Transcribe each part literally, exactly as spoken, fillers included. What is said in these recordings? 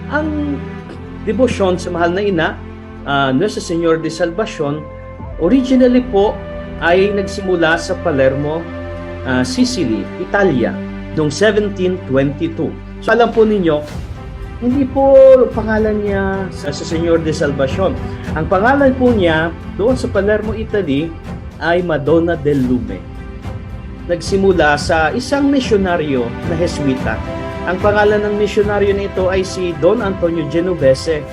Ang debosyon sa Mahal na Ina, ah, Nuestra Señor de Salvacion, originally po ay nagsimula sa Palermo, ah, Sicily, Italia, noong seventeen twenty-two. So, alam po ninyo, hindi po pangalan niya sa, sa Señor de Salvacion. Ang pangalan po niya doon sa Palermo, Italy, ay Madonna del Lume. Nagsimula sa isang misyonaryo na Jesuita. Ang pangalan ng misyonaryo na ito ay si Don Antonio Genovese,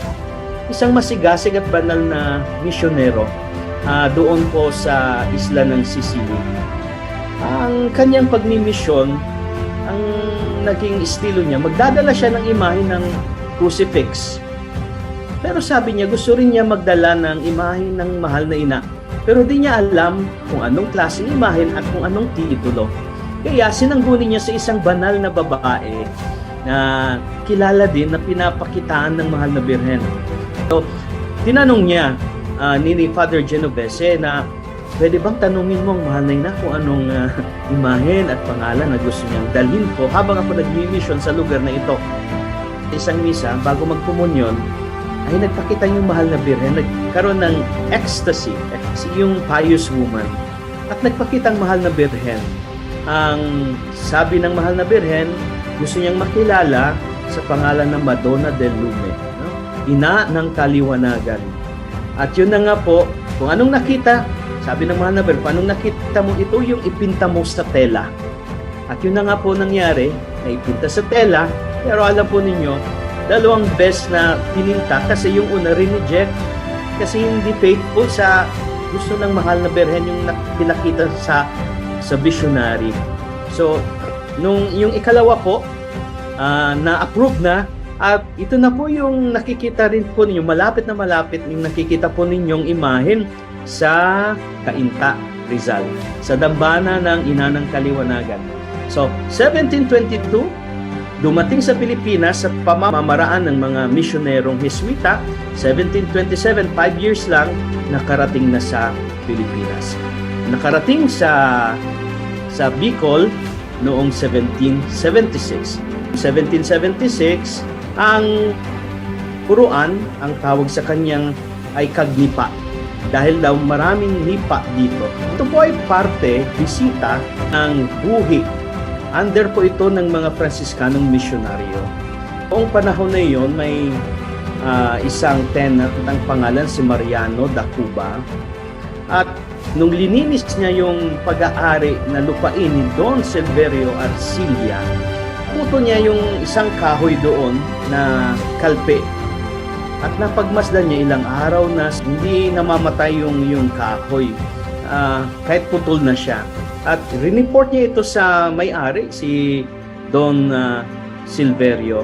isang masigasig at banal na misyonero, ah, doon po sa isla ng Sicily. Ang kanyang pagmimisyon, ang naging estilo niya, magdadala siya ng imahe ng crucifix. Pero sabi niya, gusto rin niya magdala ng imahe ng Mahal na Ina. Pero di niya alam kung anong klaseng imahen at kung anong titulo. Kaya sinangguni niya sa isang banal na babae na kilala din na pinapakitaan ng Mahal na Birhen. So, tinanong niya, ah, ni, ni Father Genovese na, "Pwede bang tanungin mo ang Mahal na Ina kung anong, ah, imahen at pangalan na gusto niyang dalhin ko habang ako nagmimisyon sa lugar na ito?" Isang misa, bago magkomunyon, ay nagpakita yung Mahal na Birhen, nagkaroon ng ecstasy, ecstasy yung pious woman. At nagpakita ang Mahal na Birhen. Ang sabi ng Mahal na Birhen, gusto niyang makilala sa pangalan ng Madonna del Lume, no? Ina ng Kaliwanagan. At yun na nga po, kung anong nakita, sabi ng Mahal na Birhen, "Kung anong nakita mo, ito yung ipinta mo sa tela." At yun na nga po nangyari, naipinta sa tela, pero alam po ninyo, dalawang bes na pininta kasi yung una rineject, kasi hindi faithful sa gusto ng Mahal na Birhen yung nak-, pinakita sa, sa visionary. So, nung yung ikalawa po, ah, na-approve na, at ito na po yung nakikita rin po ninyo, malapit na malapit yung nakikita po ninyong imahen sa Cainta, Rizal, sa dambana ng Ina ng Kaliwanagan. So, seventeen twenty-two, dumating sa Pilipinas sa pamamaraan ng mga misyonerong Heswita. Seventeen twenty-seven, five years lang, nakarating na sa Pilipinas. Nakarating sa, sa Bicol noong seventeen seventy-six. Seventeen seventy-six, ang puruan, ang tawag sa kanyang ay Kagnipa, dahil daw maraming nipa dito. Ito po ay parte, bisita ng Buhi. Under po ito ng mga Franciscanong misyonaryo. Noong panahon na iyon, may, ah, isang tenant, ang pangalan si Mariano da Cuba. At nung lininis niya yung pag-aari na lupain ni Don Silverio Arcilla, putol niya yung isang kahoy doon na kalpe. At napagmasdan niya, ilang araw na hindi namamatay yung, yung kahoy, ah, kahit putol na siya. At rineport niya ito sa may-ari, si Don, ah, Silverio.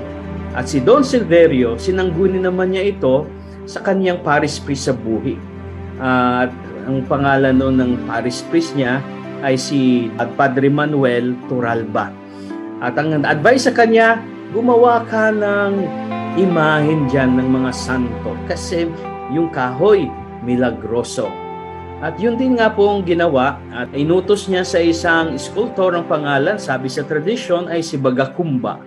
At si Don Silverio, sinangguni naman niya ito sa kanyang parish priest sa Buhi. At ang pangalan noon ng parish priest niya ay si Padre Manuel Toralba. At ang advice sa kanya, "Gumawa ka ng imahen diyan ng mga santo, kasi yung kahoy, milagroso." At yun din nga pong ginawa, at inutos niya sa isang sculptor ng pangalan, sabi sa tradisyon, ay si Bagakumba.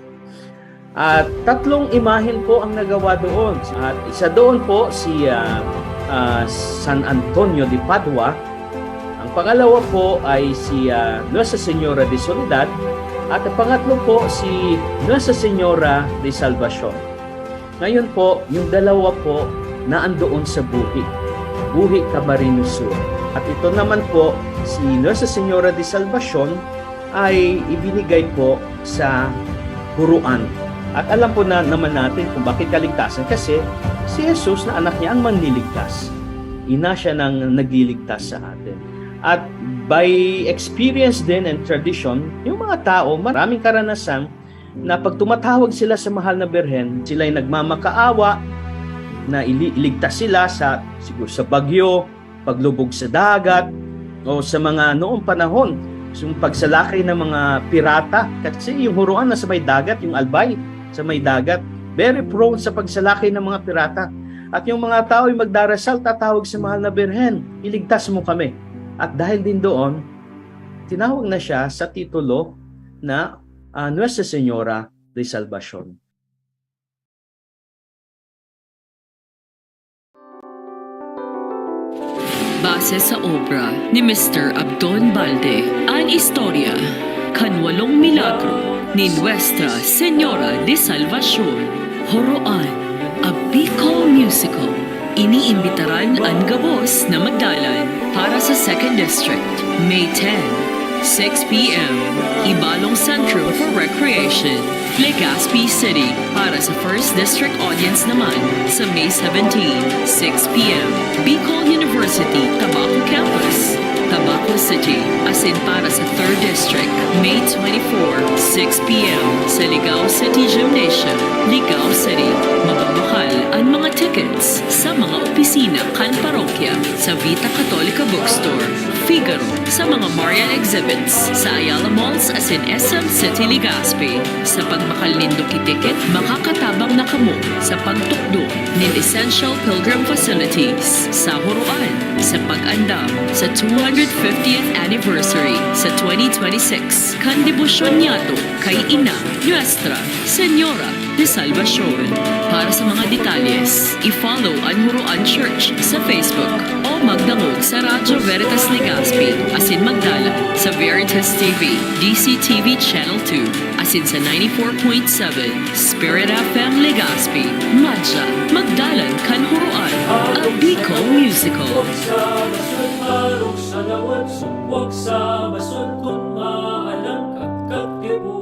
At tatlong imahen po ang nagawa doon. At isa doon po si, ah, ah, San Antonio de Padua. Ang pangalawa po ay si, ah, Nuestra Señora de Soledad. At ang pangatlo po si Nuestra Señora de Salvacion. Ngayon po, yung dalawa po na andoon sa Buhi. Buhi, Camarines Sur. At ito naman po, si Nuestra Señora de Salvacion ay ibinigay po sa Huruan. At alam po na naman natin kung bakit kaligtasan, kasi si Jesus na anak niya ang manliligtas. Ina siya ng nagliligtas sa atin. At by experience din and tradition, yung mga tao, maraming karanasan na pag tumatawag sila sa Mahal na Birhen, sila'y nagmamakaawa na ili-, iligtas sila sa, siguro sa bagyo, paglubog sa dagat, o sa mga noong panahon, yung pagsalakay ng mga pirata. Kasi yung Huruan na sa may dagat, yung Albay sa may dagat, very prone sa pagsalakay ng mga pirata. At yung mga tao ay magdarasal, tatawag sa Mahal na Birhen, "Iligtas mo kami." At dahil din doon, tinawag na siya sa titulo na, ah, Nuestra Señora de Salvacion. Base sa obra ni Mister Abdon Balde, an istorya kan walong milagro ni Nuestra Señora de Salvacion, Horoan, a Bicol musical. Iniimbitaran an gabos na magdalan para sa Second District, May ten, six p.m. Ibalong Centrum for Recreation, Legazpi City. Para sa First District audience naman, sa May seventeen, six p.m., Bicol University, Tabaco Campus, Tabaco City. Asin para sa Third District, May twenty-four, six p.m., sa Ligao City Gymnasium, Ligao City. Mababakal an mga tickets sa mga opisina kan parokya, sa Vita Catholica Bookstore, Figaro, sa mga Marian exhibits, sa Ayala Malls asin S M City Legazpi. Sa pagbakal nindo ki ticket, makakatabang na kamo sa pagtukdo nin essential pilgrim facilities sa Horoan, sa pag-andam sa two hundred fiftieth anniversary sa twenty twenty-six kan debosyon niyato kay Ina Nuestra Señora de Salvacion. Para sa mga detalyes, i-follow an Horoan Church sa Facebook o magdangog sa Radyo Veritas Legazpi asin magdalan sa Veritas T V, D C T V Channel two, asin sa ninety-four point seven Spirit F M Legazpi. Madya, magdalan kan Horoan, a Bicol Musical. Sa basot, sa lawag, sugwag sa basot, kun maalang kagkag tibunan.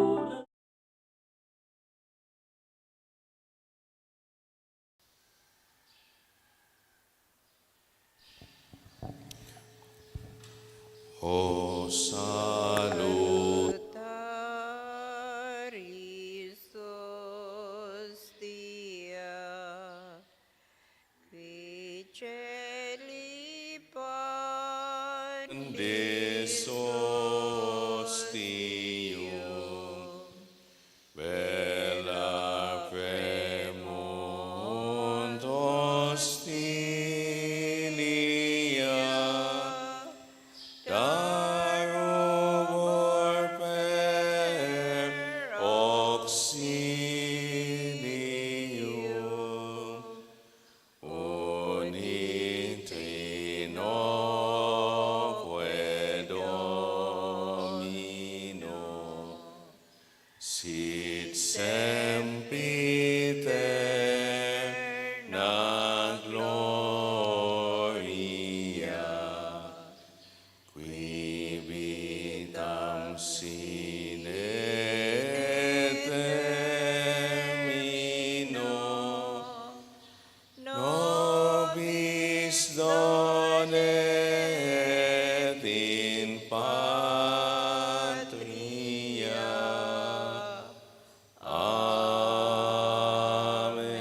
O salutaris hostia, qui celi pan Deus hostium, bella fremunt hostilia, darubor per auxilium, unitrinoque Domino, sit sempiterna gloria, qui vitam sine termino nobis donet in patria. Amen.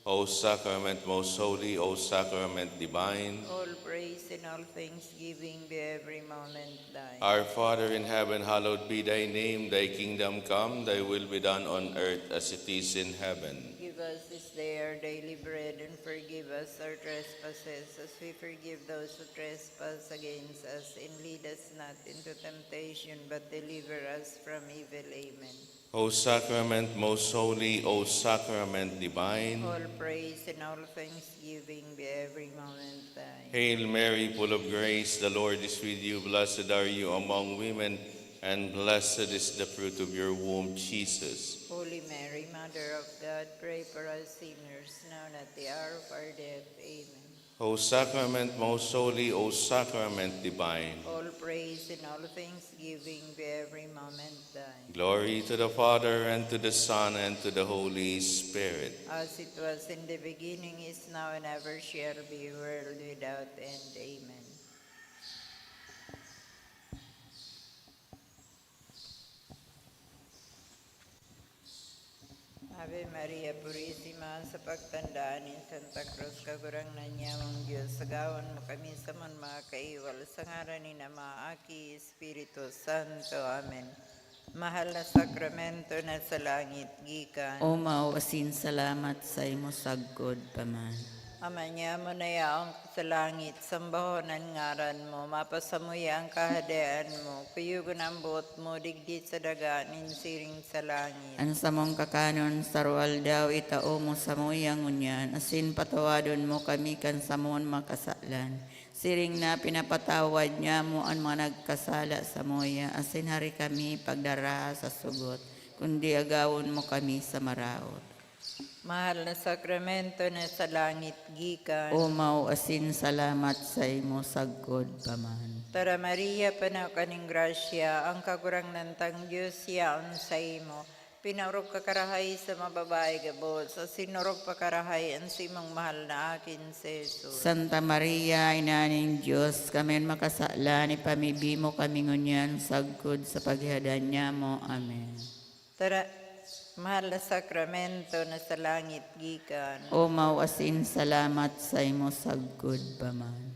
O sacrament most holy, O sacrament divine. All praise and all thanksgiving be every moment thine. Our Father in heaven, hallowed be thy name. Thy kingdom come, thy will be done on earth as it is in heaven. Give us this day our daily bread, and forgive us our trespasses, as we forgive those who trespass against us. And lead us not into temptation, but deliver us from evil. Amen. O sacrament most holy, O sacrament divine. All praise and all thanksgiving be every moment thine. Hail Mary, full of grace, the Lord is with you. Blessed are you among women, and blessed is the fruit of your womb, Jesus. Holy Mary, Mother of God, pray for us sinners, now and at the hour of our death. Amen. O sacrament most holy, O sacrament divine. All praise and all thanksgiving be every moment thine. Glory to the Father, and to the Son, and to the Holy Spirit. As it was in the beginning, is now, and ever shall be, world without end. Amen. Ave Maria Purisima, sa pagtandaan nin Santa Cruz, Kagurangnan niyamong Diyos, sagawon mo kami sa man mga kaiwal, sa ngaran nin Ama, Aki, Espiritu Santo. Amen. Mahal na sakramento na sa langit gikan. Omaw asin salamat saimo sagkod pa man. Ama niamo na yaon ka sa langit, sambahon an ngaran mo, mapasamuya an kahadean mo, kuyogon an boot mo digdi sa daga nin siring sa langit. An samong kakanon sa aroaldaw itao mo samuya ngunyan, asin patawadon mo kami kan samong mga kasalan, siring na pinapatawad niamo an mga nagkasala samuya, asin hari kami pagdara sa sugot, kundi agawon mo kami sa maraot. Mahal na sakramento na sa langit gikan. Omaw asin salamat saimo sagkod pa man. Tara Maria, pano ka nin grasya, ang Kagurangnan tang Dios yaon saimo. Pinaorog ka karahay sa mga babayi gabos, asin orog pa karahay an simong mahal na aki si Jesus. Santa Maria, Ina nin Dios, kami an makasalan, ipamibi mo kami ngunyan sagkod sa paghihadan nyamo. Amen. Tara, mahal na sakramento na sa langit gikan. Omaw asin salamat saimo sagkod pa man.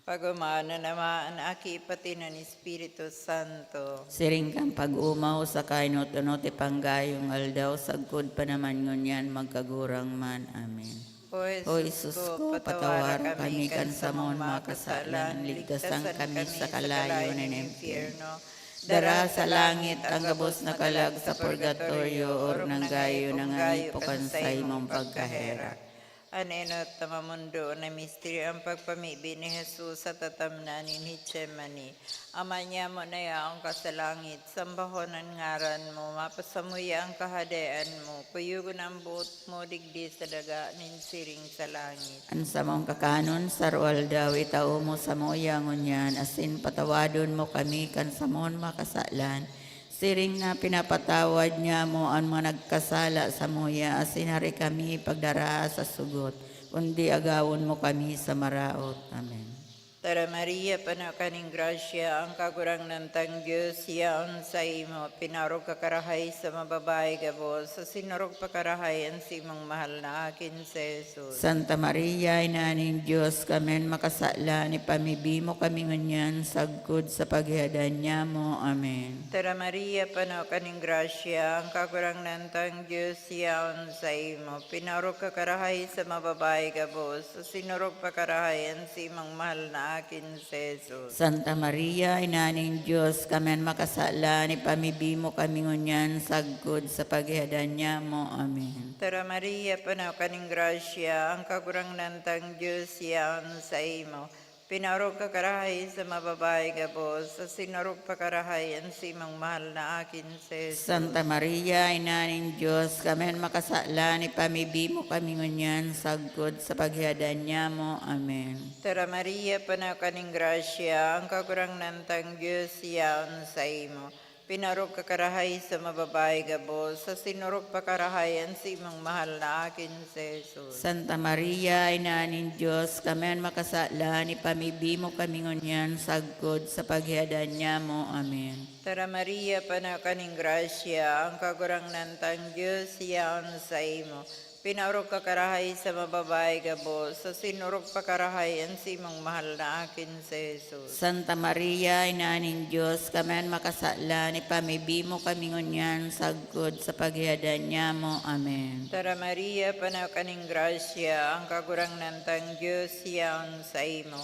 Pag-omaw na naman an Aki, pati an Espiritu Santo. Siring kan pag-omaw sa kainot-unot ipanggayong aldaw, sagkod pa naman ngunyan magkagurang man. Amen. O O Jesus Jesus ko, ko, patawaran patawaran kami kami kan kan samong samong mga mga kasalan, kasalan, ligtasan ligtasan kami kami sa sa kalayo kalayo nin nin impyerno. impyerno. Dara sa langit ang gabos na kalag sa purgatorio, orog nang gayo nang naipo kan saimong pagkaherak. An enot na mamondo na misteryo, ang pagpamibi ni Jesus sa tatamnan nin Getsemani. Ama nyamo na yaon ka sa langit, sambahon an ngaran mo, mapasamuya an kahadean mo, kuyogon an boot mo digdi sa daga nin siring sa langit. An samong kakanon sa aroaldaw itao mo samuya ngunyan, asin patawadon mo kami kan samong mga kasalan, siring na pinapatawad nyamo an mga nagkasala samuya, asin hari kami pagdara sa sugot, kundi agawon mo kami sa maraot. Amen. Tara Maria, pano ka nin grasya, ang Kagurangnan tang Dios yaon saimo, pinaorog ka karahay sa mga babayi gabos, asin orog pa karahay an simong mahal na aki si Jesus. Santa Maria, Ina nin Dios, kami an makasalan, ipamibi mo kami ngunyan sagkod sa paghihadan nyamo. Amen. Tara Maria, pano ka nin grasya, ang Kagurangnan tang Dios yaon saimo, pinaorog ka karahay sa mga babayi gabos, asin orog pa karahay an simong mahal na aki si Jesus. Santa Maria, Ina nin Dios, kami an makasalan, ipamibi mo kami ngunyan sagkod sa paghihadan nyamo. Amen. Tara Maria, pano ka nin grasya, ang Kagurangnan tang Dios yaon saimo, pinaorog ka karahay sa mga babayi gabos, asin orog pa karahay an simong mahal na aki si Jesus. Santa Maria, Ina nin Dios, kami an makasalan, ipamibi mo kami ngunyan sagkod sa paghihadan nyamo. Amen. Tara Maria, pano ka nin grasya, ang Kagurangnan tang Dios yaon saimo, pinaorog ka karahay sa mga babayi gabos, asin orog pa karahay an simong mahal na aki si Jesus. Santa Maria, Ina nin Dios, kami an makasalan, ipamibi mo kami ngunyan sagkod sa paghihadan nyamo. Amen. Tara Maria, pano ka nin grasya, ang Kagurangnan tang Dios yaon saimo, pinaorog ka karahay sa mga babayi gabos, asin orog pa karahay an simong mahal na aki si Jesus. Santa Maria, Ina nin Dios, kami an makasalan, ipamibi mo kami ngunyan sagkod sa paghihadan nyamo. Amen. Tara Maria, pano ka nin grasya, ang Kagurangnan tang Dios yaon saimo,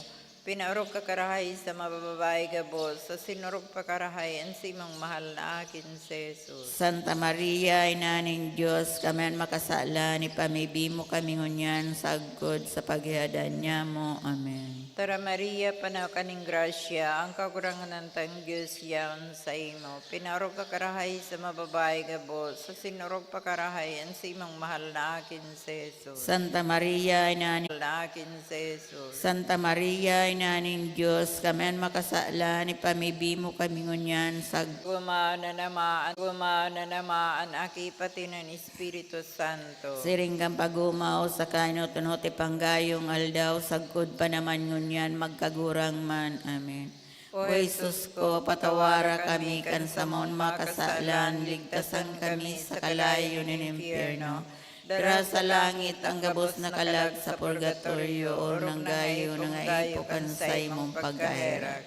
pinaorog ka karahay sa mga babayi gabos, asin orog pa karahay an simong mahal na aki si Jesus. Santa Maria, Ina nin Dios, kami an makasalan, ipamibi mo kami ngunyan sagkod sa paghihadan nyamo. Amen. Tara Maria, pano ka nin grasya, ang Kagurangnan tang Dios yaon saimo, pinaorog ka karahay sa mga babayi gabos, asin orog pa karahay an simong mahal na aki si Jesus. Santa Maria, Ina ni Lakin si Jesus. Santa Maria, Ina nin Dios, kami an makasalan, ipamibi mo kami ngunyan sa Guma na naman, guma na naman, aki pati ng Espiritu Santo. Siring kan pag-omaw sa kainot-unot ipanggayong aldaw, sagkod pa naman ngunyan, magkagurang man. Amen. O Jesus ko, patawara kami kan samon makasalan, ligtasan kami sa kalayo nin impyerno. Dara sa langit ang gabos na kalag sa purgatorio, o nanggayo na nga ipo kan saimong pagkaherak.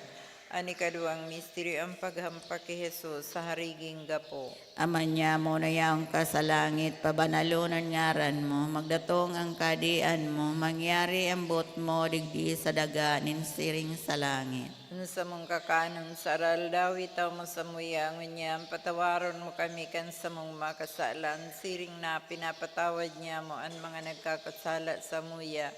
An ikaduwang misteryo, an paghampak ki Jesus sa hariging gapo. Ama niamo na yaon ka sa langit, pabanalon an ngaran mo, magdatong an kahadean mo, mangyari an boot mo digdi sa daga nin siring sa langit. An samong kakanon sa aroaldaw, itao mo samuya ngunyan, patawaron mo kami kan samong mga kasalan, siring na pinapatawad niamo an mga nagkakasala samuya.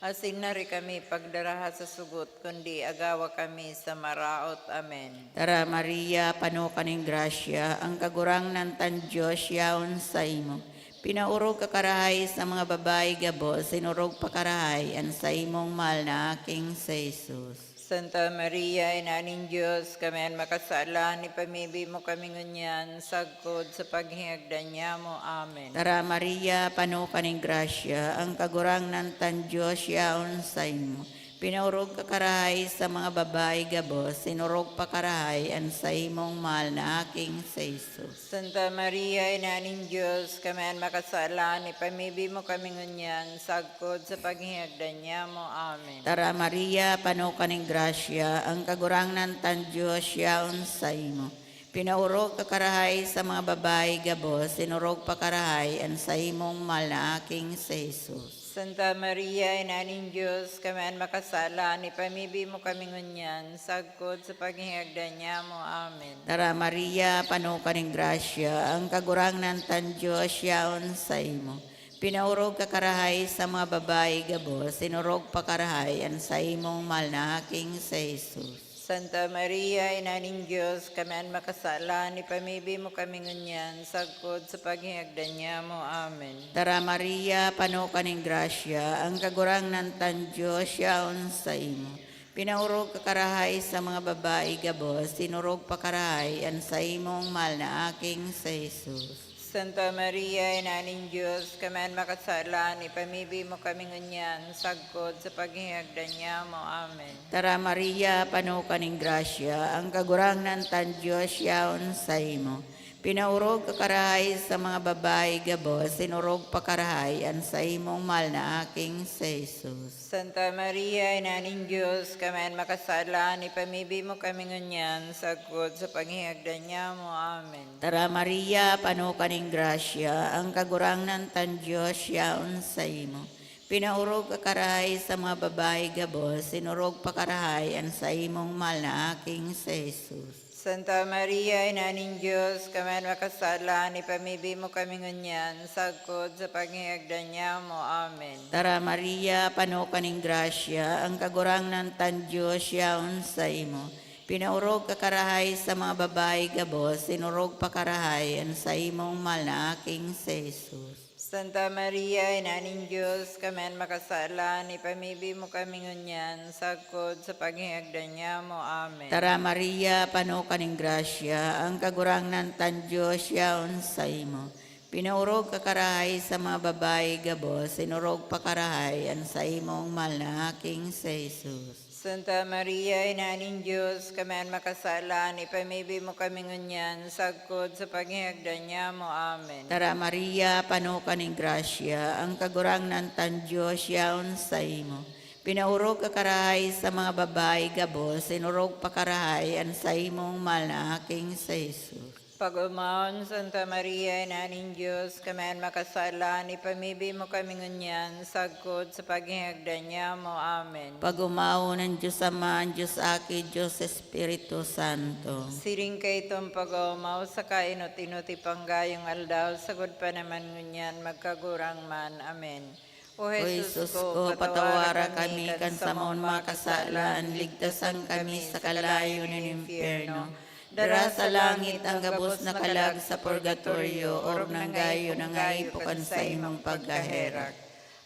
Asin hari kami pagdaraha sa sugot, kundi agawa kami sa maraot. Amen. Tara, Maria, pano ka nin grasya, ang Kagurangnan kan Dios yaon saimo. Pinaorog ka karahay sa mga babayi gabos, sinorog pa karahay an saimong mahal na aking si Jesus. Santa Maria, Ina nin Dios, kami an makasalan, ipamibi mo kami ngunyan, sagkod sa paghingagdan niamo. Amen. Tara, Maria, pano ka nin grasya, ang Kagurangnan kan Dios yaon saimo. Pinaorog ka karahay sa mga babayi gabos, sinorog pa karahay an saimong mahal na aking si Jesus. Santa Maria, Ina nin Dios, kami an makasalan, ipamibi mo kami ngunyan, sagkod sa paghingagdan niamo. Amen. Tara, Maria, pano ka nin grasya, ang Kagurangnan kan Dios yaon saimo. Pinaorog ka karahay sa mga babayi gabos, sinorog pa karahay an saimong mahal na aking si Jesus. Santa Maria, Ina nin Dios, kami an makasalan, ipamibi mo kami ngunyan, sagkod sa paghingagdan niamo. Amen. Tara, Maria, pano ka nin grasya, ang Kagurangnan kan Dios yaon saimo. Pinaorog ka karahay sa mga babayi gabos, sinorog pa karahay an saimong mahal na aking si Jesus. Santa Maria, Ina nin Dios, kami an makasalan, ipamibi mo kami ngunyan, sagkod sa paghingagdan niamo. Amen. Tara, Maria, pano ka nin grasya, ang Kagurangnan kan Dios yaon saimo. Pinaorog ka karahay sa mga babayi gabos, sinorog pa karahay an saimong mahal na aking si Jesus. Santa Maria, Ina nin Dios, kami an makasalan, ipamibi mo kami ngunyan, sagkod sa paghingagdan niamo. Amen. Tara, Maria, pano ka nin grasya, ang Kagurangnan kan Dios yaon saimo. Pinaorog ka karahay sa mga babayi gabos, sinorog pa karahay an saimong mahal na aking si Jesus. Santa Maria, Ina nin Dios, kami an makasalan, ipamibi mo kami ngunyan, sagkod sa paghingagdan niamo. Amen. Tara, Maria, pano ka nin grasya, ang Kagurangnan kan Dios yaon saimo. Pinaorog ka karahay sa mga babayi gabos, sinorog pa karahay an saimong mahal na aking si Jesus. Santa Maria, Ina nin Dios, kami an makasalan, ipamibi mo kami ngunyan, sagkod sa paghingagdan niamo. Amen. Tara, Maria, pano ka nin grasya, ang Kagurangnan kan Dios yaon saimo. Pinaorog ka karahay sa mga babayi gabos, sinorog pa karahay an saimong mahal na aking si Jesus. Santa Maria, Ina nin Dios, kami an makasalan, ipamibi mo kami ngunyan, sagkod sa paghingagdan niamo. Amen. Tara, Maria, pano ka nin grasya, ang Kagurangnan kan Dios yaon saimo. Pinaorog ka karahay sa mga babayi gabos, sinorog pa karahay an saimong mahal na aking si Jesus. Santa Maria, Ina nin Dios, kami an makasalan, ipamibi mo kami ngunyan, sagkod sa paghingagdan niamo. Amen. Tara, Maria, pano ka nin grasya, ang Kagurangnan kan Dios yaon saimo. Pinaorog ka karahay sa mga babayi gabos, sinorog pa karahay an saimong mahal na aking si Jesus. Pag-omawon, Santa Maria, Ina nin Dios, kami an makasalan, ipamibi mo kami ngunyan, sagkod sa paghingagdan niamo. Amen. Pag-omawon an Dios Ama, an Dios Aki, Dios Espiritu Santo. Siring kaitong pag-oomaw sa kainot-inot ipanggayong aldaw, sagkod pa naman ngunyan, magkagurang man. Amen. O Jesus ko, patawara kami kan samong mga kasalan, ligtasan kami sa kalayo nin impyerno. Dara sa langit ang gabos na kalag sa purgatorio, orog nang gayo na ngaipo kan saimong pagkaherak.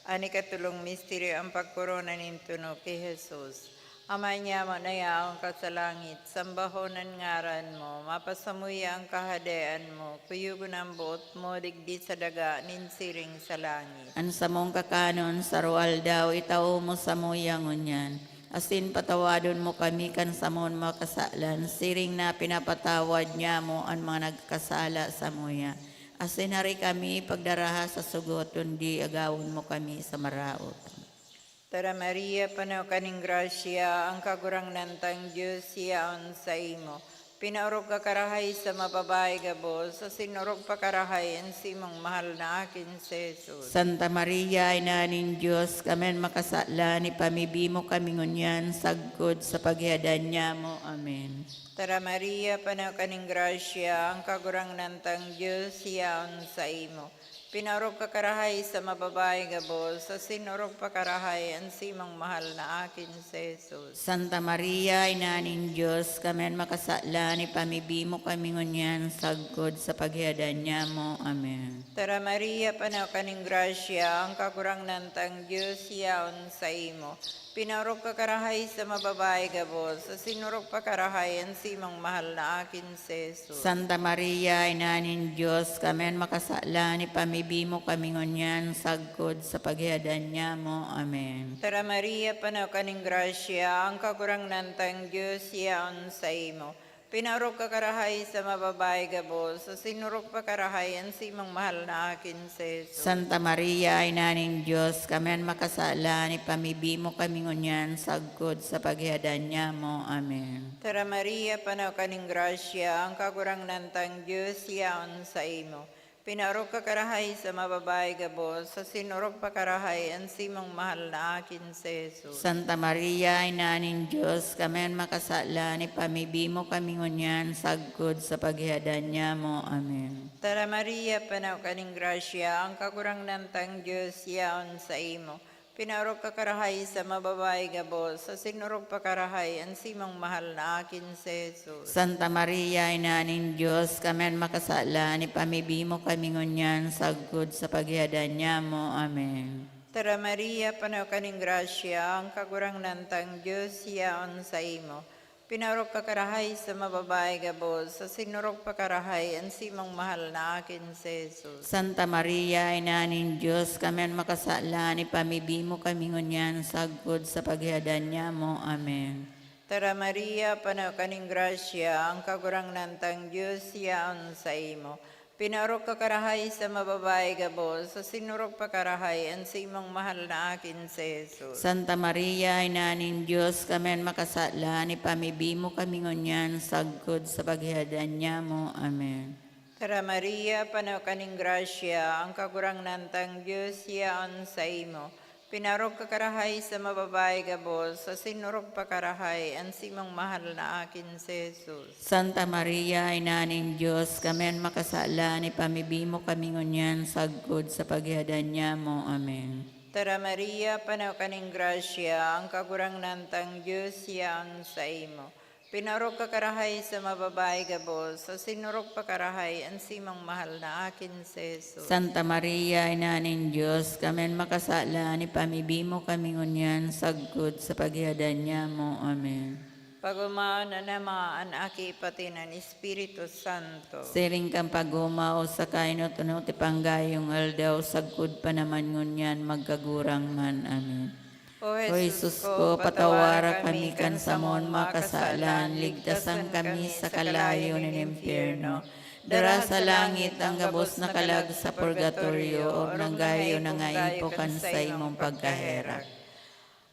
An ikatulong misteryo, ang pagkorona nin tunok ki Jesus. Ama niamo na yaon ka sa langit, sambahon an ngaran mo, mapasamuya an kahadean mo, kuyogon an boot mo digdi sa daga nin siring sa langit. An samong kakanon sa aroaldaw, itao mo samuya ngunyan, asin patawadon mo kami kan samong mga kasalan, siring na pinapatawad niamo an mga nagkasala samuya. Asin hari kami pagdaraha sa sugot, kundi agawon mo kami sa maraot. Tara Maria, pano ka nin grasya, ang Kagurangnan tang Dios yaon saimo. Pinaorog ka karahay sa mga babayi gabos, asin orog pa karahay an simong mahal na akin si Jesus. Santa Maria, Ina nin Dios, kami an makasalan, ipamibi mo kami ngunyan sagkod sa paghihadan nyamo. Amen. Tara Maria, pano ka nin grasya, ang Kagurangnan tang Dios yaon saimo. Pinaorog ka karahay sa mga babayi gabos, asin orog pa karahay an simong mahal na akin si Jesus. Santa Maria, Ina nin Dios, kami an makasalan, ipamibi mo kami ngunyan sagkod sa paghihadan nyamo. Amen. Tara Maria, pano ka nin grasya, ang Kagurangnan tang Dios yaon saimo. Pinaorog ka karahay sa mga babayi gabos, asin orog pa karahay an simong mahal na akin si Jesus. Santa Maria, Ina nin Dios, kami an makasalan, ipamibi mo kami ngunyan sagkod sa paghihadan nyamo. Amen. Tara Maria, pano ka nin grasya, ang Kagurangnan tang Dios yaon saimo. Pinaorog ka karahay sa mga babayi gabos, asin orog pa karahay an simong mahal na akin si Jesus. Santa Maria, Ina nin Dios, kami an makasalan, ipamibi mo kami ngunyan sagkod sa paghihadan nyamo. Amen. Tara Maria, pano ka nin grasya, ang Kagurangnan tang Dios yaon saimo. Pinaorog ka karahay sa mga babayi gabos, asin orog pa karahay an simong mahal na akin si Jesus. Santa Maria, Ina nin Dios, kami an makasalan, ipamibi mo kami ngunyan sagkod sa paghihadan nyamo. Amen. Tara Maria, pano ka nin grasya, ang Kagurangnan tang Dios yaon saimo. Pinaorog ka karahay sa mga babayi gabos, asin orog pa karahay an simong mahal na akin si Jesus. Santa Maria, Ina nin Dios, kami an makasalan, ipamibi mo kami ngunyan sagkod sa paghihadan nyamo. Amen. Tara Maria, pano ka nin grasya, ang Kagurangnan tang Dios yaon saimo. Pinaorog ka karahay sa mga babayi gabos, asin orog pa karahay an simong mahal na akin si Jesus. Santa Maria, Ina nin Dios, kami an makasalan, ipamibi mo kami ngunyan sagkod sa paghihadan nyamo. Amen. Tara Maria, pano ka nin grasya, ang Kagurangnan tang Dios yaon saimo. Pinaorog ka karahay sa mga babayi gabos, asin orog pa karahay an simong mahal na akin si Jesus. Santa Maria, Ina nin Dios, kami an makasalan, ipamibi mo kami ngunyan sagkod sa paghihadan nyamo. Amen. Tara Maria, pano ka nin grasya, ang Kagurangnan tang Dios yaon saimo. Pinaorog ka karahay sa mga babayi gabos, asin orog pa karahay an simong mahal na akin si Jesus. Santa Maria, Ina nin Dios, kami an makasalan, ipamibi mo kami ngunyan sagkod sa paghihadan nyamo. Amen. Tara Maria, pano ka nin grasya, ang Kagurangnan tang Dios yaon saimo. Pinaorog ka karahay sa mga babayi gabos, asin orog pa karahay an simong mahal na akin si Jesus. Santa Maria, Ina nin Dios, kami an makasalan, ipamibi mo kami ngunyan sagkod sa paghihadan nyamo. Amen. Pag-omaon an Ama, an Aki, pati an Espiritu Santo. Siring kan pag-omaw sa kainot-unot ipanggayong aldaw, sagkod pa naman ngunyan, magkagurang man. Amen. O Jesus ko, patawara kami kan samon mga kasalan, ligtasan kami sa kalayo nin impyerno. Dara sa langit ang gabos na kalag sa purgatorio, o nanggayo na nga ipo kan saimong pagkaherak.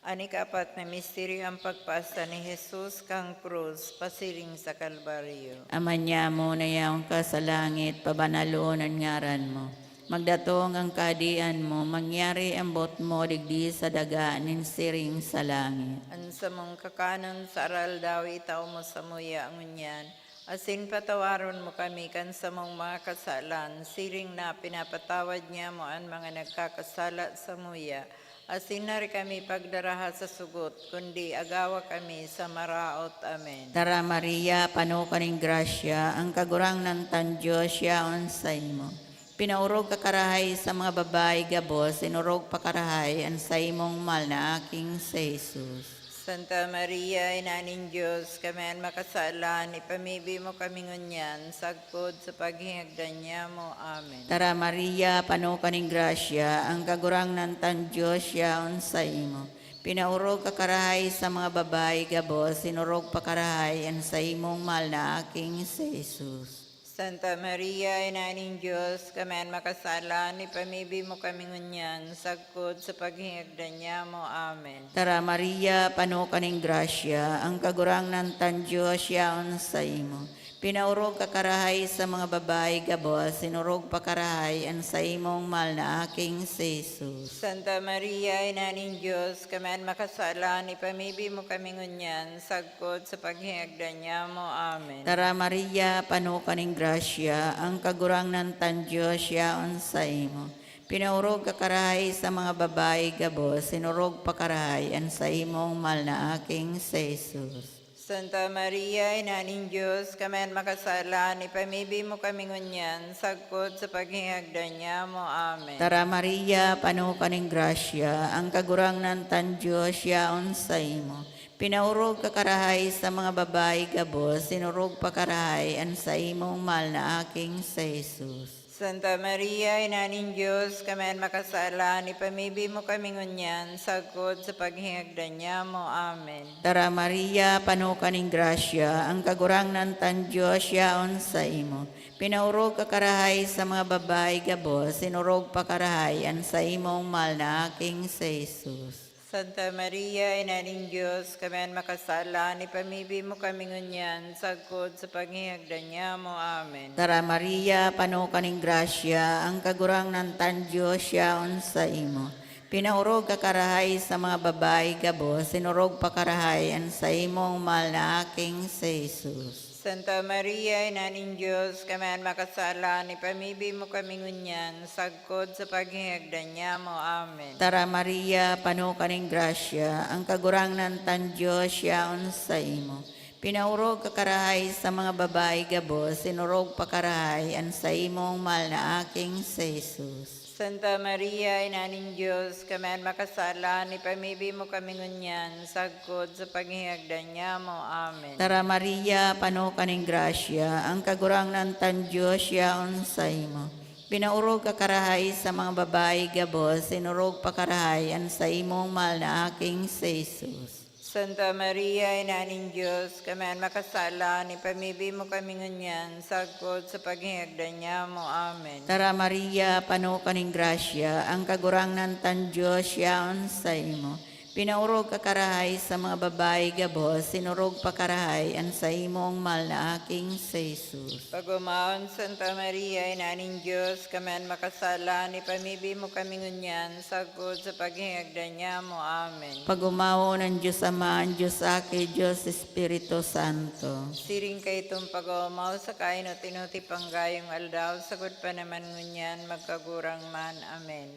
An ikaapat na misteryo, ang pagpasa ni Jesus kan krus pasiring sa Kalbaryo. Ama nyamo na yaon ka sa langit, pabanalon an ngaran mo. Magdatong an kahadean mo, mangyari an boot mo digdi sa daga nin siring sa langit. An samong kakanon sa aroaldaw itao mo samuya ngunyan, asin patawaron mo kami kan samong mga kasalan, siring na pinapatawad nyamo an mga nagkakasala samuya. Asin hari kami pagdaraha sa sugot, kundi agawa kami sa maraot. Amen. Tara Maria, pano ka nin grasya, ang Kagurangnan tang Dios yaon saimo. Pinaorog ka karahay sa mga babayi gabos, inorog pa karahay an saimong mahal na aking si Jesus. Santa Maria, Ina nin Dios, kami an makasalan, ipamibi mo kami ngunyan, sagkod sa paghingagdan nyamo. Amen. Tara Maria, pano ka nin grasya, ang Kagurangnan tang Dios yaon saimo. Pinaorog ka karahay sa mga babayi gabos, inorog pa karahay an saimong mahal na aking si Jesus. Santa Maria, Ina nin Dios, kami an makasala, ipamibi mo kami ngunyan, sagkod sa paghingagdan niamo. Amen. Tara, Maria, pano ka nin grasya, ang Kagurangnan tan Dios yaon saimo. Pinaorog ka karahay sa mga babayi gabos, sinorog pa karahay an saimong mahal na aking si Jesus. Santa Maria, Ina nin Dios, kami an makasala, ipamibi mo kami ngunyan, sagkod sa paghingagdan niamo. Amen. Tara, Maria, pano ka nin grasya, ang Kagurangnan tan Dios yaon saimo. Pinaorog ka karahay sa mga babayi gabos, sinorog pa karahay an saimong mahal na aking si Jesus. Santa Maria, Ina nin Dios, kami an makasala, ipamibi mo kami ngunyan, sagkod sa paghingagdan niamo. Amen. Tara, Maria, pano ka nin grasya, ang Kagurangnan tan Dios yaon saimo. Pinaorog ka karahay sa mga babayi gabos, sinorog pa karahay an saimong mahal na aking si Jesus. Santa Maria, Ina nin Dios, kami an makasala, ipamibi mo kami ngunyan, sagkod sa paghingagdan niamo. Amen. Tara, Maria, pano ka nin grasya, ang Kagurangnan tan Dios yaon saimo. Pinaorog ka karahay sa mga babayi gabos, sinorog pa karahay an saimong mahal na aking si Jesus. Santa Maria, Ina nin Dios, kami an makasala, ipamibi mo kami ngunyan, sagkod sa paghingagdan niamo. Amen. Tara, Maria, pano ka nin grasya, ang Kagurangnan tan Dios yaon saimo. Pinaorog ka karahay sa mga babayi gabos, sinorog pa karahay an saimong mahal na aking si Jesus. Santa Maria, Ina nin Dios, kami an makasala, ipamibi mo kami ngunyan, sagkod sa paghingagdan niamo. Amen. Tara, Maria, pano ka nin grasya, ang Kagurangnan tan Dios yaon saimo. Pinaorog ka karahay sa mga babayi gabos, sinorog pa karahay an saimong mahal na aking si Jesus. Santa Maria, Ina nin Dios, kami an makasala, ipamibi mo kami ngunyan, sagkod sa paghingagdan niamo. Amen. Tara, Maria, pano ka nin grasya, ang Kagurangnan tan Dios yaon saimo. Pinaorog ka karahay sa mga babayi gabos, sinorog pa karahay an saimong mahal na aking si Jesus. Santa Maria, Ina nin Dios, kami an makasala, ipamibi mo kami ngunyan, sagkod sa paghingagdan niamo. Amen. Tara, Maria, pano ka nin grasya, ang Kagurangnan tan Dios yaon saimo. Pinaorog ka karahay sa mga babayi gabos, sinorog pa karahay an saimong mahal na aking si Jesus. Pag-omawon, Santa Maria, Ina nin Dios, kami an makasala, ipamibi mo kami ngunyan, sagkod sa paghingagdan niamo. Amen. Pag-omawon an Dios Ama, an Dios Aki, Dios Espiritu Santo. Siring kaitong pag-oomaw sa kainot-inot, ipanggayong aldaw, sagkod pa naman ngunyan, magkagurang man. Amen.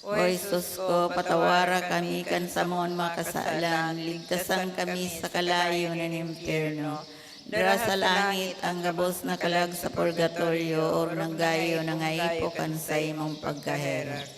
O Jesus ko, patawara kami kan samon mga kasalan, ligtasan kami sa kalayo nin impyerno. Dara sa langit ang gabos na kalag sa purgatorio, orog na gayo na ngaipo kan saimong pagkaherak.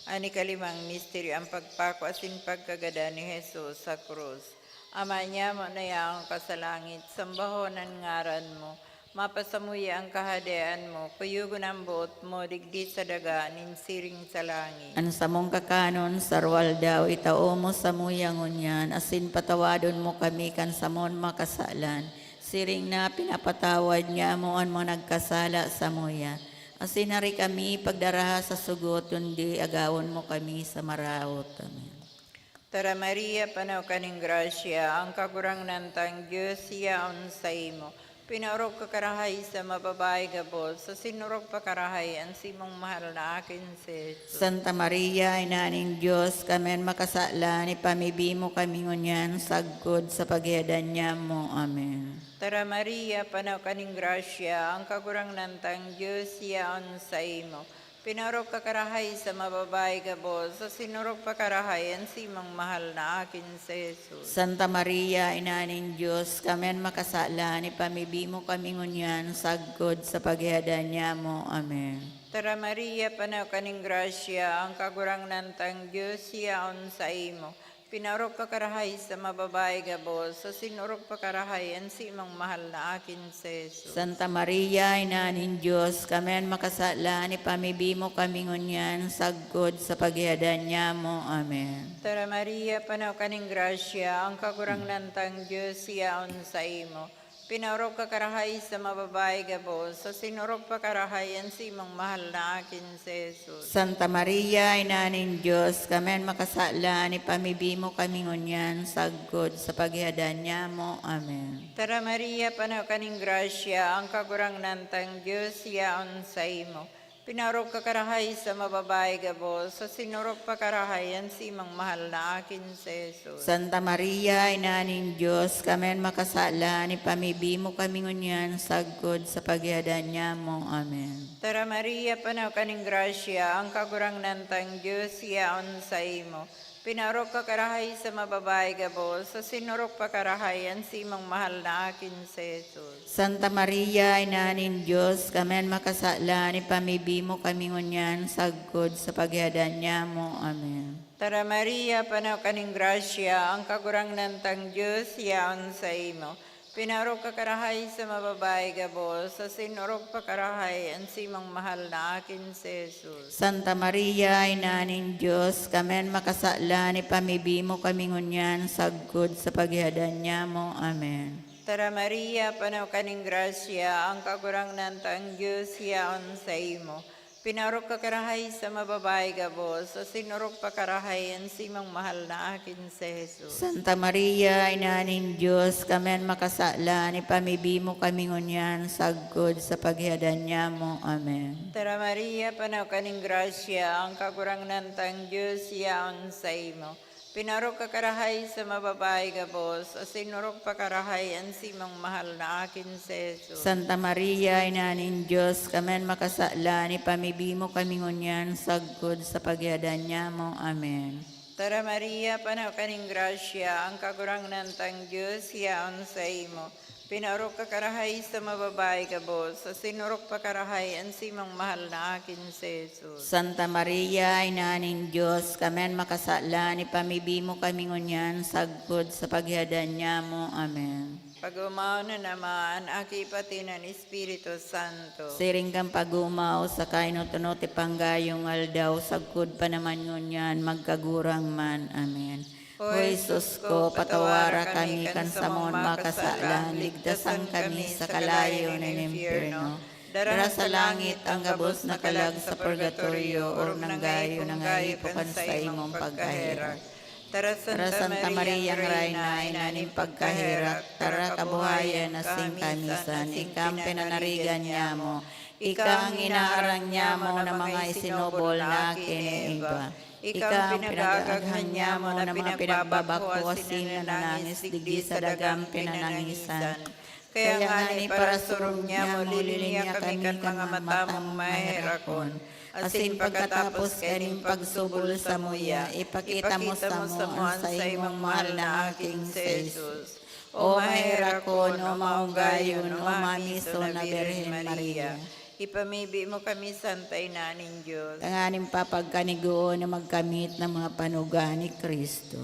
An ikalimang misteryo, ang pagpako asin pagkagadan ni Jesus sa krus. Ama niamo na yaon ka sa langit, sambahon an ngaran mo. Mapasamuya an Kahadean mo, kuyogon an boot mo digdi sa daga nin siring sa langit. An samong kakanon sa aroaldaw itao mo samuya ngunyan, asin patawadon mo kami kan samon mga kasalan, siring na pinapatawad niamo an mga nagkasala samuya. Asin hari kami pagdaraha sa sugot, kundi agawon mo kami sa maraot. Amen. Tara, Maria, pano ka nin grasya, ang Kagurangnan tang Dios yaon saimo. Pinaorog ka karahay sa mababae gabos, asin orog pa karahay an simong mahal na akin si Jesus. Santa Maria, Ina nin Dios, kami an makasalan, ipamibi mo kami ngunyan sagkod sa paghihadan nyamo. Amen. Tara, Maria, pano ka nin grasya, ang Kagurangnan tang Dios yaon saimo. Pinaorog ka karahay sa mababae gabos, asin orog pa karahay an simong mahal na akin si Jesus. Santa Maria, Ina nin Dios, kami an makasalan, ipamibi mo kami ngunyan sagkod sa paghihadan nyamo. Amen. Tara, Maria, pano ka nin grasya, ang Kagurangnan tang Dios yaon saimo. Pinaorog ka karahay sa mababae gabos, asin orog pa karahay an simong mahal na akin si Jesus. Santa Maria, Ina nin Dios, kami an makasalan, ipamibi mo kami ngunyan sagkod sa paghihadan nyamo. Amen. Tara, Maria, pano ka nin grasya, ang Kagurangnan tang Dios yaon saimo. Pinaorog ka karahay sa mababae gabos, asin orog pa karahay an simong mahal na akin si Jesus. Santa Maria, Ina nin Dios, kami an makasalan, ipamibi mo kami ngunyan sagkod sa paghihadan nyamo. Amen. Tara Maria, pano ka nin grasya, ang Kagurangnan tang Dios yaon saimo. Pinaorog ka karahay sa mababae gabos, asin orog pa karahay an simong mahal na akin si Jesus. Santa Maria, Ina nin Dios, kami an makasalan, ipamibi mo kami ngunyan sagkod sa paghihadan nyamo. Amen. Tara Maria, pano ka nin grasya, ang Kagurangnan tang Dios yaon saimo. Pinaorog ka karahay sa mababae gabos, asin orog pa karahay an simong mahal na akin si Jesus. Santa Maria, Ina nin Dios, kami an makasalan, ipamibi mo kami ngunyan sagkod sa paghihadan nyamo. Amen. Tara Maria, pano ka nin grasya, ang Kagurangnan tang Dios yaon saimo. Pinaorog ka karahay sa mababae gabos, asin orog pa karahay an simong mahal na akin si Jesus. Santa Maria, Ina nin Dios, kami an makasalan, ipamibi mo kami ngunyan sagkod sa paghihadan nyamo. Amen. Tara Maria, pano ka nin grasya, ang Kagurangnan tang Dios yaon saimo. Pinaorog ka karahay sa mababae gabos, asin orog pa karahay an simong mahal na akin si Jesus. Santa Maria, Ina nin Dios, kami an makasalan, ipamibi mo kami ngunyan sagkod sa paghihadan nyamo. Amen. Tara Maria, pano ka nin grasya, ang Kagurangnan tang Dios yaon saimo. Pinaorog ka karahay sa mababae gabos, asin orog pa karahay an simong mahal na akin si Jesus. Santa Maria, Ina nin Dios, kami an makasalan, ipamibi mo kami ngunyan sagkod sa paghihadan nyamo. Amen. Tara Maria, pano ka nin grasya, ang Kagurangnan tang Dios yaon saimo. Pinaorog ka karahay sa mababae gabos, asin orog pa karahay an simong mahal na akin si Jesus. Santa Maria, Ina nin Dios, kami an makasalan, ipamibi mo kami ngunyan sagkod sa paghihadan nyamo. Amen. Pag-omaw na naman, Aki, pati nan Espiritu Santo. Siring kan pag-omaw, sa kainot-unot ipanggayo ng aldaw, sagkod pa naman ngunyan, magkagurang man. Amen. O Jesus ko, patawara kami kan samong mga kasalan, ligtasan kami sa kalayo nin impyerno. Dara sa langit ang gabos na kalag sa purgatorio, orog nang gayo nangaipo kan saimong pagkaherak. Tara, Santa Maria, Reyna, ina nin pagkaherak, tara kabuhayan asin kamisan, ika an pinanarigan nyamo, ika an inaarang nyamo na mga isinobol na aki ni Eva. Ika an pinag-aaghan nyamo na mga pinagbabakho asin nanangis digdi sa dagang pinanangisan. Kaya ngani, parasurog nyamo, lininya kami kan mga mata mong maherakon. Asin pagkatapos kaining pagsubol samuya, ipakita mo samo an saimong mahal na aking si Jesus. O maherakon, o maunggayon, o mamiso na Birhen Maria. Ipamibi mo kami, Santa Ina nin Dios, tanganing papagkanigoon na magkamit ng mga panuga ni Cristo.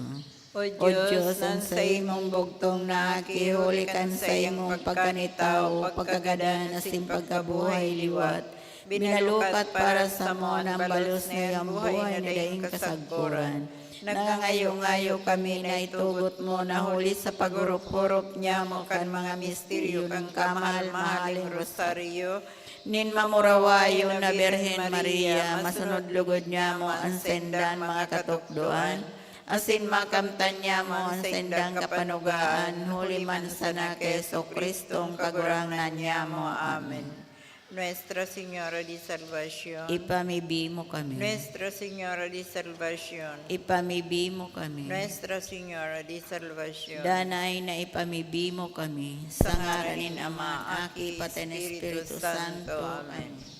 O Dios, an saimong bugtong na aki, huli kan saimong pagkanitao, pagkagadan asin pagkabuhay liwat, binalukat para samo an balos na iyang buhay na daing kasagkoran. Nangangayo-ngayo kami na itugot mo na huli sa paghurup-hurup nyamo kan mga misteryo kan kamahal-mahaling rosaryo nin mamurawayon na Birhen Maria, masunod lugod nyamo an saindang mga katukdoan, asin makamtan nyamo an saindang kapanugaan, huli man sana ki Jesu-Cristong Kagurangnan nyamo. Amen. Nuestra Señora de Salvacion. Ipamibi mo kami. Nuestra Señora de Salvacion. Ipamibi mo kami. Nuestra Señora de Salvacion. Danay na ipamibi mo kami. Sa ngaran nin Ama, Aki, pati nin Espiritu Santo. Amen.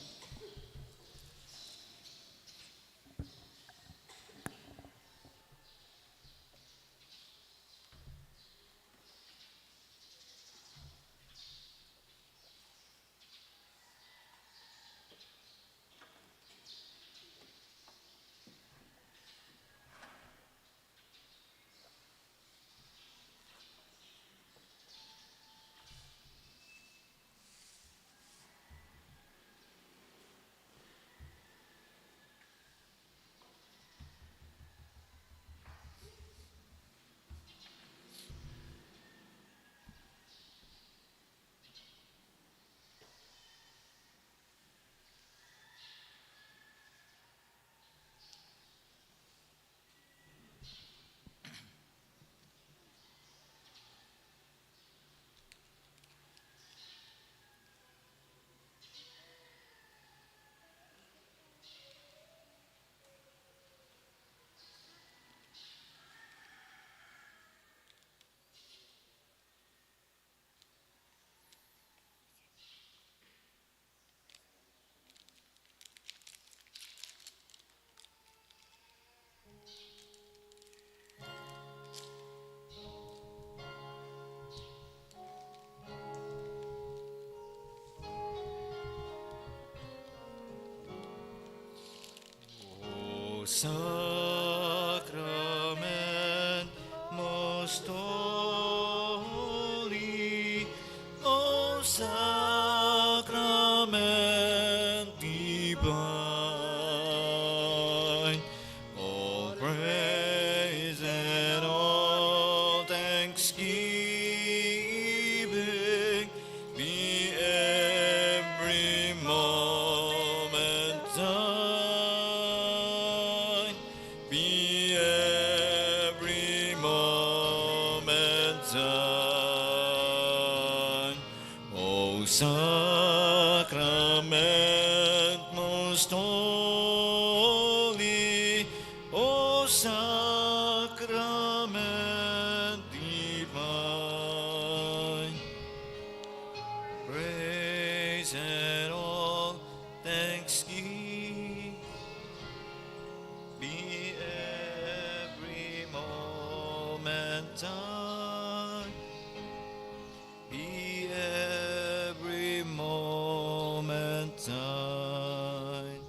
Sacrament most holy, O sacrament divine, all praise and all thanksgiving be every moment thine, be every moment thine. O sacrament most holy, O sacrament divine, praise and all thanksgiving be every moment thine, be every moment thine.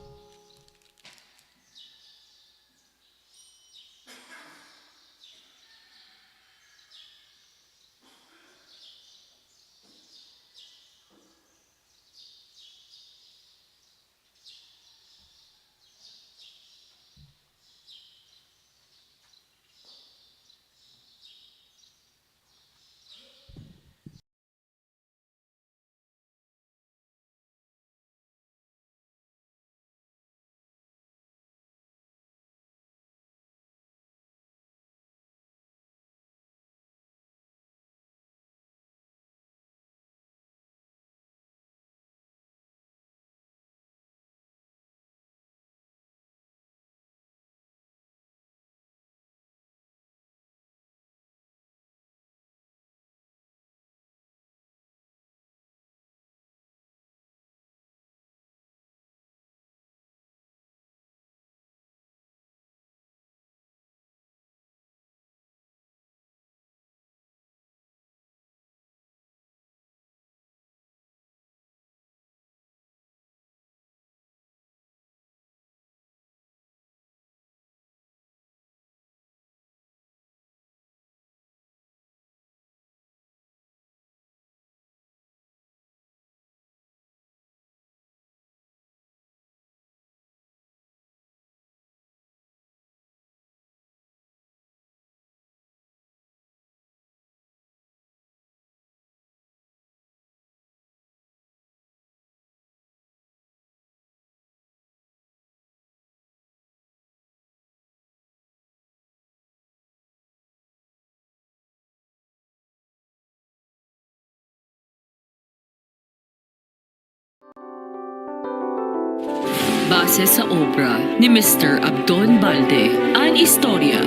Base sa obra ni Mister Abdon Balde, an istorya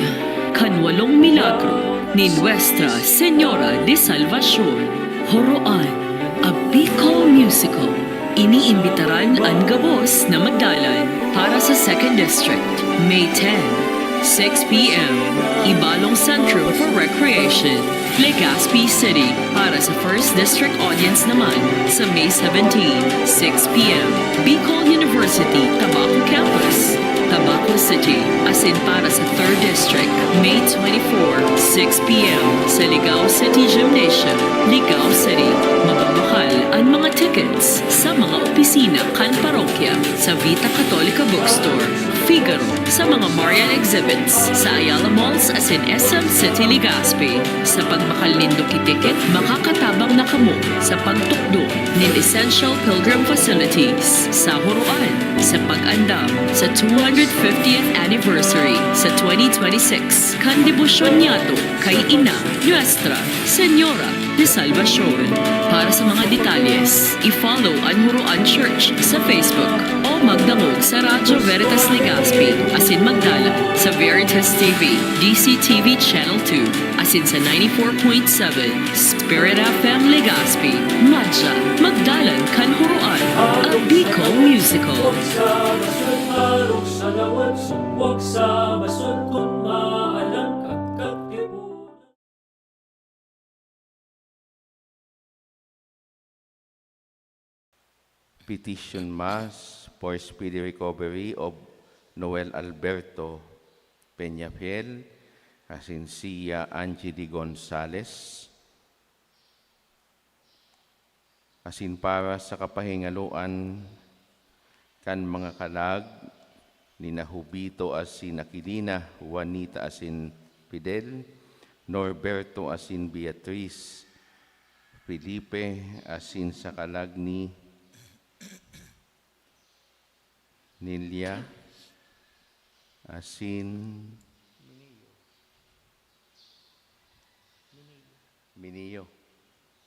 kan walong milagro ni Nuestra Señora de Salvacion. Horoan, a Bicol musical. Iniimbitaran an gabos na magdalan para sa Second District, May ten, six p m, Ibalong Centrum for Recreation, Legazpi City. Para sa First District audience naman, sa May seventeen, six p m, Bicol University, Tabaco Campus, Tabaco City. Asin para sa Third District, May twenty-four, six p m, sa Ligao City Gymnasium, Ligao City. Mababakal an mga tickets sa mga opisina kan parokya, sa Vita Católica Bookstore, Figaro, sa mga Marian Exhibits, sa Ayala Malls asin S M City Legazpi. Sa pagbakal nindo ki ticket, makakatabang na kamo sa pagtukdo nin Essential Pilgrim Facilities sa Horoan sa pag-andam sa two hundred fiftieth anniversary sa twenty twenty-six kan debosyon niyato kay Ina Nuestra Señora de Salvacion. Para sa mga detalyes, i-follow an Horoan Church sa Facebook o magdangog sa Radyo Veritas Legazpi asin magdalan sa Veritas T V, D C T V Channel two, asin sa ninety-four point seven Spirit F M Legazpi. Madya, magdalan kan Horoan, a Bicol musical. Sa basol, arog sa lawad, sugwag sa basol, kun maalang kagkag tibunan. Petition Mass for speedy recovery of Noel Alberto Peñafiel, asin siya Angie D. Gonzales, asin para sa kapahingaloan kan mga kalag ni Nahubito asin Aquilina, Juanita asin Fidel, Norberto asin Beatriz, Felipe, asin sa kalag ni Nilia, asin Minio.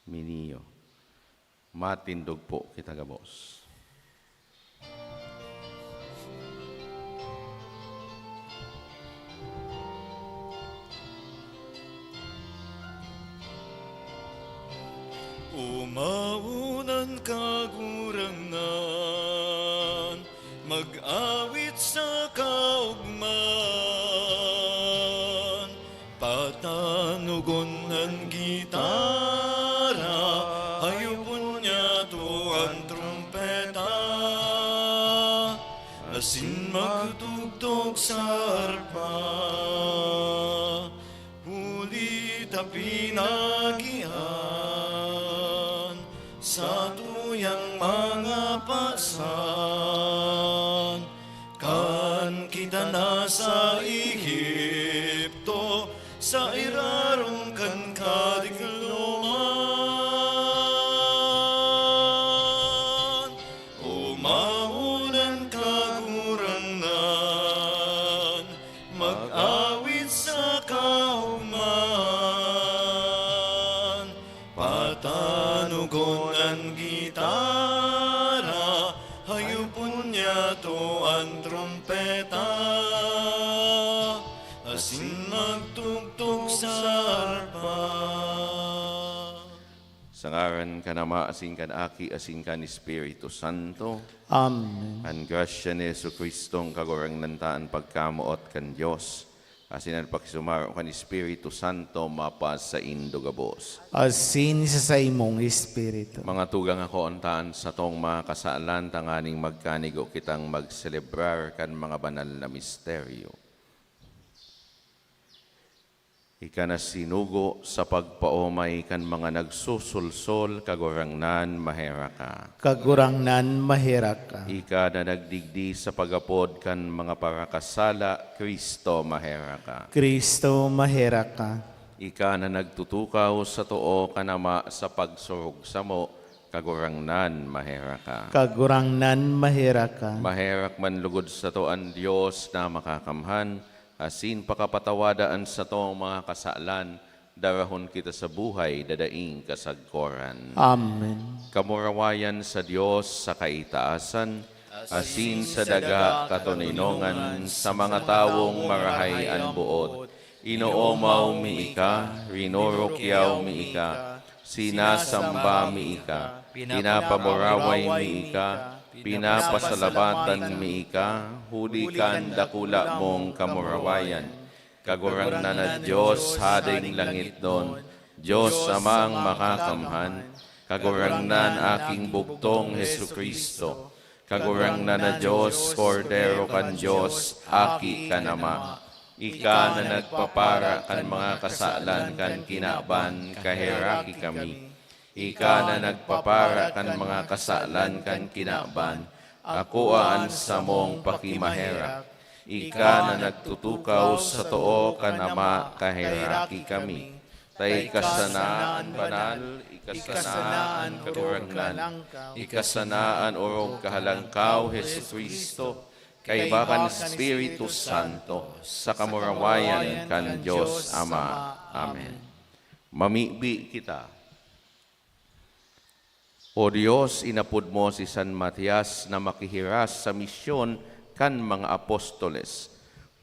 Minio. Matindog po kita gabos. Umaon an Kagurangnan, mag-awit sa kaogmahan, patanogon an gitara, hayopon niyato an trumpeta, asin magtugtog sa arpa. Huli ta pinagian satuyang mga pasan, kan kita nasa Egipto, sa irarom kan kadigloman. Umaon an Kagurangnan, mag-awit sa kaogmahan, patanogon an gitara, hayopon niyato an trumpeta, asin magtugtog sa arpa. Sa ngaran kan Ama, asin kan Aki, asin kan Espiritu Santo. Amen. An grasya ni Jesu-Cristong Kagurangnan ta, an pagkamoot kan Dios, asin an pakisumaro kan Espiritu Santo mapasaindo gabos. Asin sa saimong espiritu. Mga tugang, akoon ta an satong mga kasalan tanganing magkanigo kitang magselebrar kan mga banal na misteryo. Ika na sinugo sa pagpaomay kan mga nagsusulsol, Kagurangnan, maherak ka. Kagurangnan, maherak ka. Ika na nagdigdi sa pag-apod kan mga parakasala, Cristo, maherak ka. Cristo, maherak ka. Ika na nagtutukaw sa too kan Ama sa pagsurog samo, Kagurangnan, maherak ka. Kagurangnan, maherak ka. Maherak man lugod sato an Dios na makakamhan, asin pakapatawada an satong mga kasalan, darahon kita sa buhay dadaing kasagkoran. Amen. Kamurawayan sa Dios sa kaitaasan, asin sa daga katoninongan sa mga tawong marahay an boot. Inoomaw mi ika, rinurukyaw mi ika, sinasamba mi ika, pinapamuraway mi ika, pinapasalamatan mi ika, huli kan dakula mong kamurawayan. Kagurangnan na Dios, Hading langitnon, Dios Amang Makakamhan, Kagurangnan, Aking Bugtong Jesu-Cristo, Kagurangnan na Dios, Kordero kan Dios, Aki kan Ama. Ika na nagpapara kan mga kasalan kan kinaban, kaheraki kami. Ika na nagpapara kan mga kasalan kan kinaban, akoa an samong pakimaherak. Ika na nagtutukaw sa too kan Ama, kaheraki kami. Ta ika sana an banal, ika sana an Kagurangnan, ika sana an orog kahalangkaw, Jesu-Cristo, kaiba kan Espiritu Santo, sa kamurawayan kan Dios Ama. Amen. Mamibi kita. O Dios, inapod mo si San Matias na makihiras sa misyon kan mga apostoles.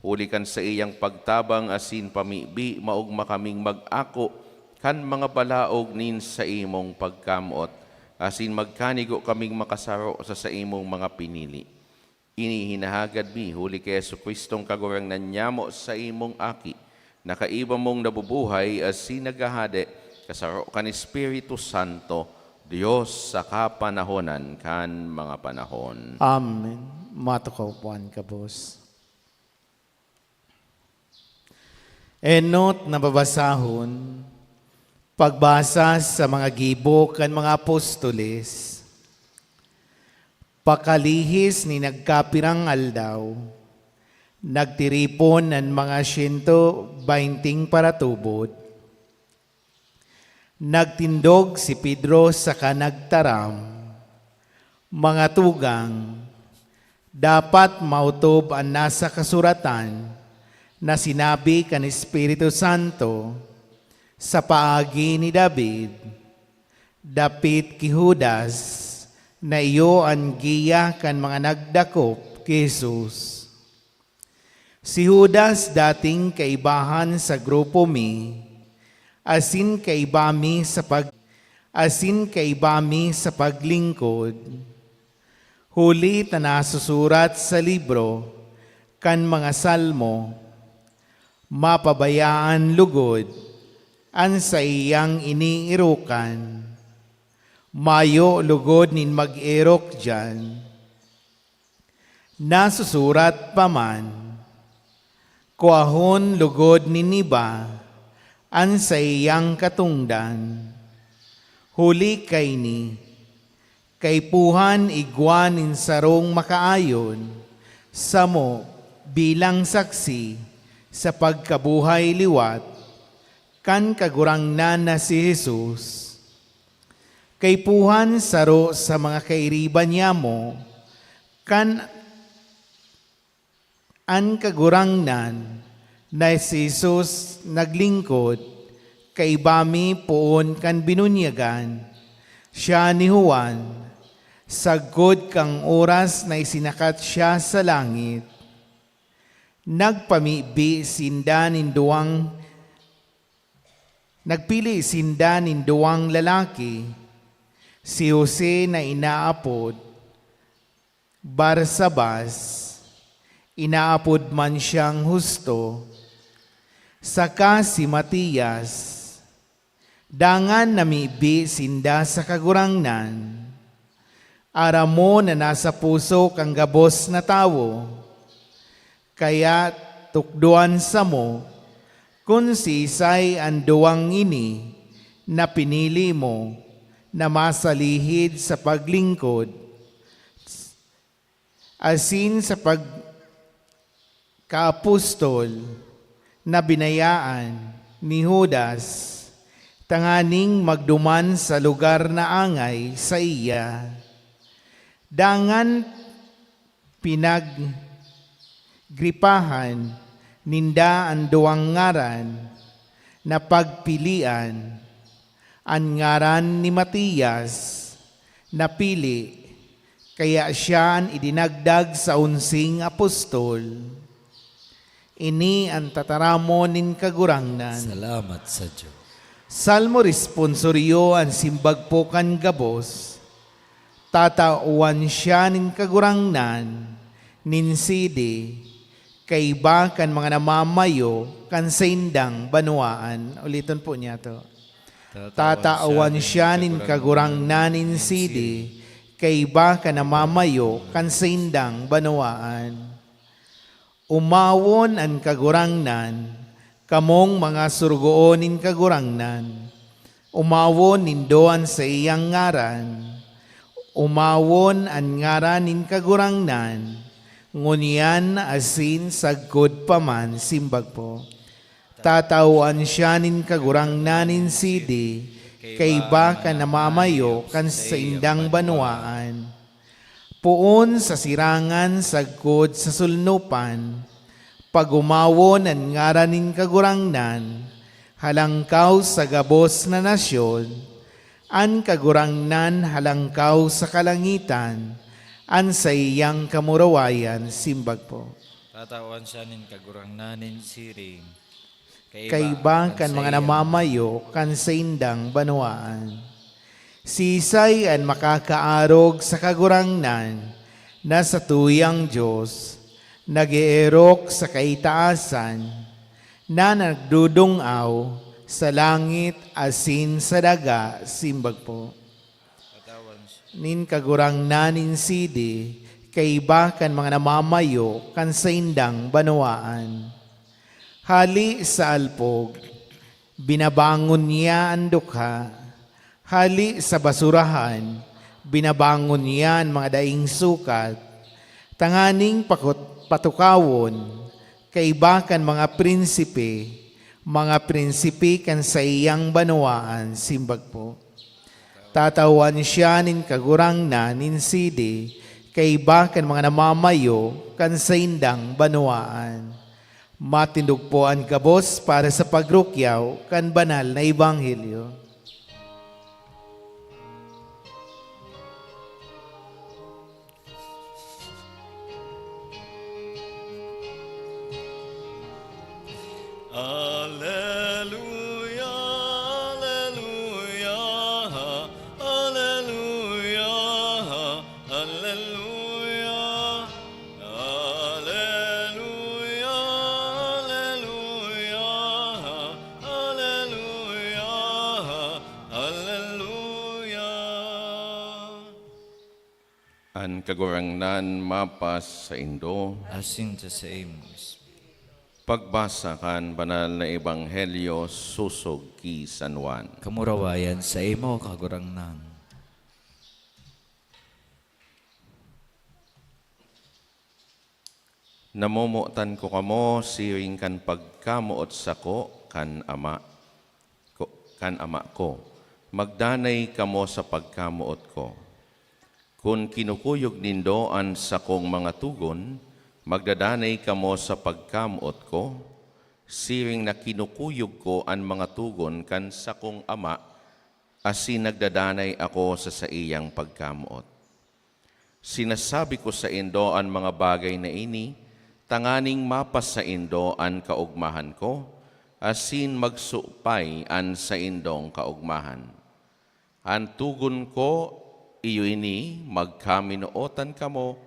Huli kan saiyang pagtabang asin pamibi, maogma kaming mag-ako kan mga balaog nin saimong pagkamoot, asin magkanigo kaming makasaro sa saimong mga pinili. Ini hinahagad mi huli ki Jesu-Cristong Kagurangnan nyamo, saimong Aki, na kaiba mong nabubuhay asin naghahade, kasaro kan Espiritu Santo, Dios sa kapanahonan kan mga panahon. Amen. Matukaw po an gabos. Enot na babasahon, pagbasa sa mga gibo kan mga apostoles. Pakalihis ni nagkapirang aldaw, nagtiripon an mga siyento baynting paratubod. Nagtindog si Pedro saka nagtaram, "Mga tugang, dapat maotob an nasa kasuratan na sinabi kan Espiritu Santo sa paagi ni David, dapit ki Judas, na iyo an giya kan mga nagdakop ki Jesus." Si Judas dating kaibahan sa grupo mi, asin kaiba mi sa pag-, asin kaiba mi sa paglingkod. Huli ta nasusurat sa libro kan mga Salmo, "Mapabayaan lugod an saiyang iniirokan. Mayo lugod nin mag-erok diyan." Nasusurat pa man, "Kuahon logod nin iba an saiyang katongdan." Huli kaini, kaipuhan igwa nin sarong makaayon, samo bilang saksi sa pagkabuhay liwat kan Kagurangnan na si Jesus. Kaipuhan saro sa mga kairiba niyamo kan an Kagurangnan na si Jesus naglingkod kaiba mi poon kan binunyagan siya ni Juan, sagkod kan oras na isinakat siya sa langit. Nagpamibi sinda nin duwang, nagpili sinda nin duwang lalaki, si Jose na inaapod Barsabas, inaapod man siyang Husto, saka si Matias. Dangan namibi sinda sa Kagurangnan. Aram mo na nasa puso kan gabos na tawo. Kaya tukdoan samo kun siisay an duwang ini na pinili mo na masalihid sa paglingkod asin sa pagkaapostol na binayaan ni Judas, tanganing magduman sa lugar na angay saiya. Dangan pinaggripahan ninda an duwang ngaran na pagpilian. An ngaran ni Matias napili, kaya siya an idinagdag sa onseng apostol. Ini an tataramon nin Kagurangnan. Salamat sa Dios. Salmo responsorio an simbag po kan gabos. Tatawan siya nin Kagurangnan nin sidi kaiba kan mga namamayo kan saindang banwaan. Uliton po niya to. Tatawan siya nin Kagurangnan nin sidi kaiba kan namamayo kan saindang banwaan. Omawon an Kagurangnan, kamong mga sorogoon nin Kagurangnan. Omawon nindo an saiyang ngaran. Omawon an ngaran nin Kagurangnan, ngunyan asin sagkod pa man. Simbag po. Tatawan siya nin Kagurangnan nin sidi kaiba kan namamayo kan saindang banwaan. Poon sa sirangan sagkod sa solnopan, pag-omawon an ngaran nin Kagurangnan, halangkaw sa gabos na nasyon, an Kagurangnan halangkaw sa kalangitan, an saiyang kamurawayan. Simbag po. Tatawan siya nin Kagurangnan nin siring. Kaiba kan mga namamayo kan saindang banwaan. Siisay an makakaarog sa Kagurangnan na satuyang Dios, nag-eerok sa kaitaasan, na nagdudung-aw sa langit asin sa daga? Simbag po. Nin Kagurangnan nin sidi kaiba kan mga namamayo kan saindang banwaan. Hali sa alpog, binabangon niya an dukha. Hali sa basurahan, binabangon niya an mga daing sukat, tanganing pakot-, patukawon, kaiba kan mga prinsipe, mga prinsipe kan saiyang banwaan, simbag po. Tatawan siya nin Kagurangnan nin sidi kaiba kan mga namamayo kan saindang banwaan. Matindog po an gabos para sa pagrukyaw kan banal na ebanghelyo. Aleluya, aleluya, aleluya. Aleluya, aleluya, aleluya, aleluya. An Kagurangnan mapas saindo. Asin sa saimo. Pagbasa kan Banal na Ebanghelyo sosog ki San Juan. Kamurawayan saimo, Kagurangnan. Namomotan ko kamo siring kan pagkamoot sako kan Ama ko, kan Ama ko. Magdanay kamo sa pagkamoot ko. Kun kinukuyog nindo an sakong mga togon, magdadanay kamo sa pagkamoot ko, siring na kinukuyog ko an mga togon kan sakong Ama, asin nagdadanay ako sa saiyang pagkamoot. Sinasabi ko saindo an mga bagay na ini, tanganing mapasaindo an kaogmahan ko, asin magsupay an saindong kaogmahan. An togon ko, iyo ini, magkaminootan kamo,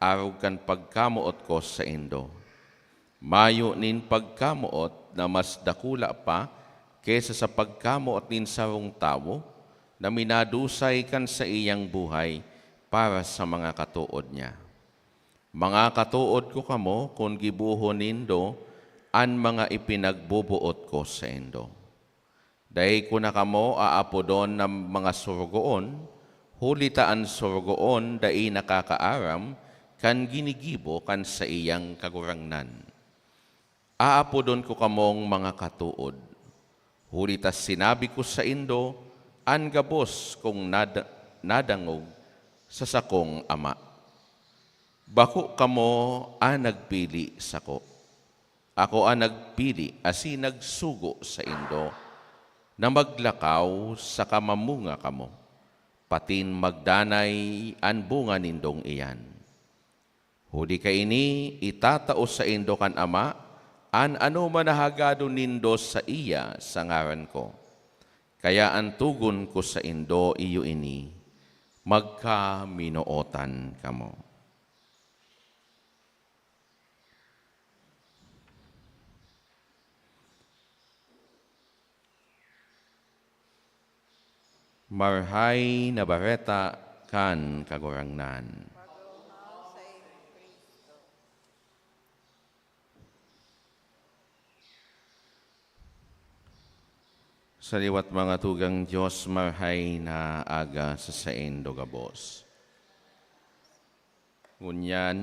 arog kan pagkamoot ko saindo. Mayo nin pagkamoot na mas dakula pa ki sa pagkamoot nin sarong tawo na minadusay kan saiyang buhay para sa mga katood niya. Mga katood ko kamo kun gibohon nindo an mga ipinagboboot ko saindo. Dai ko na kamo aapodon na mga sorogoon, huli ta an sorogoon dai nakakaaram kan ginigibo kan saiyang kagurangnan. Aapodon ko kamong mga katood, huli ta sinabi ko saindo an gabos kong nad-, nadangog sa sakong Ama. Bako kamo an nagpili sako. Ako an nagpili asin nagsugo saindo na maglakaw saka mamunga kamo, patin magdanay an bunga nindong iyan. Huli kaini, itatao saindo kan Ama an anoman na hagadon nindo saiya sa ngaran ko. Kaya an togon ko saindo iyo ini, magkaminootan kamo. Marahay na Bareta kan Kagurangnan. Sa liwat mga tugang Dios, marahay na aga sa saindo gabos. Ngunyan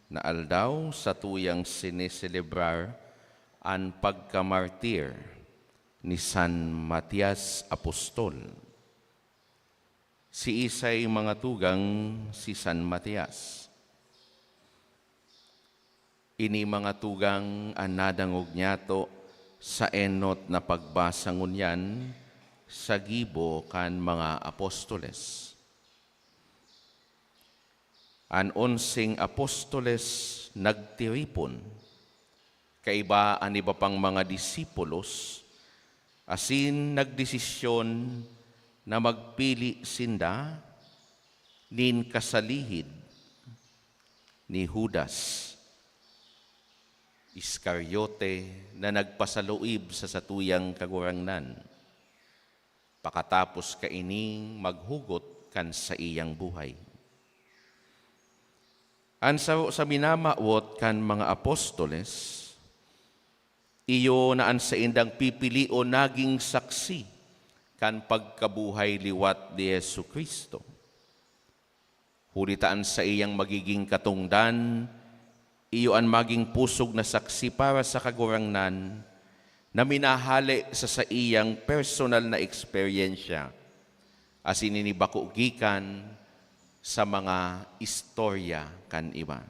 na aldaw, satuyang sineselebrar an pagkamartir ni San Matias Apostol. Siisay mga tugang si San Matias? Ini mga tugang an nadangog niyato sa enot na pagbasa ngunyan sa gibo kan mga apostoles. An onseng apostoles nagtiripon, kaiba an iba pang mga disipulos, asin nagdesisyon na magpili sinda nin kasalihid ni Judas Iscariote na nagpasaluib sa satuyang Kagurangnan, pakatapos kaining maghugot kan saiyang buhay. An saro sa minamawot kan mga apostoles, Iyo na an saindang pipilion naging saksi kan pagkabuhay liwat ni Jesu-Cristo. Huli ta an saiyang magiging katongdan, iyo an maging pusog na saksi para sa Kagurangnan na minahale sa saiyang personal na eksperyensya, asin ini bako gikan sa mga istorya kan iba.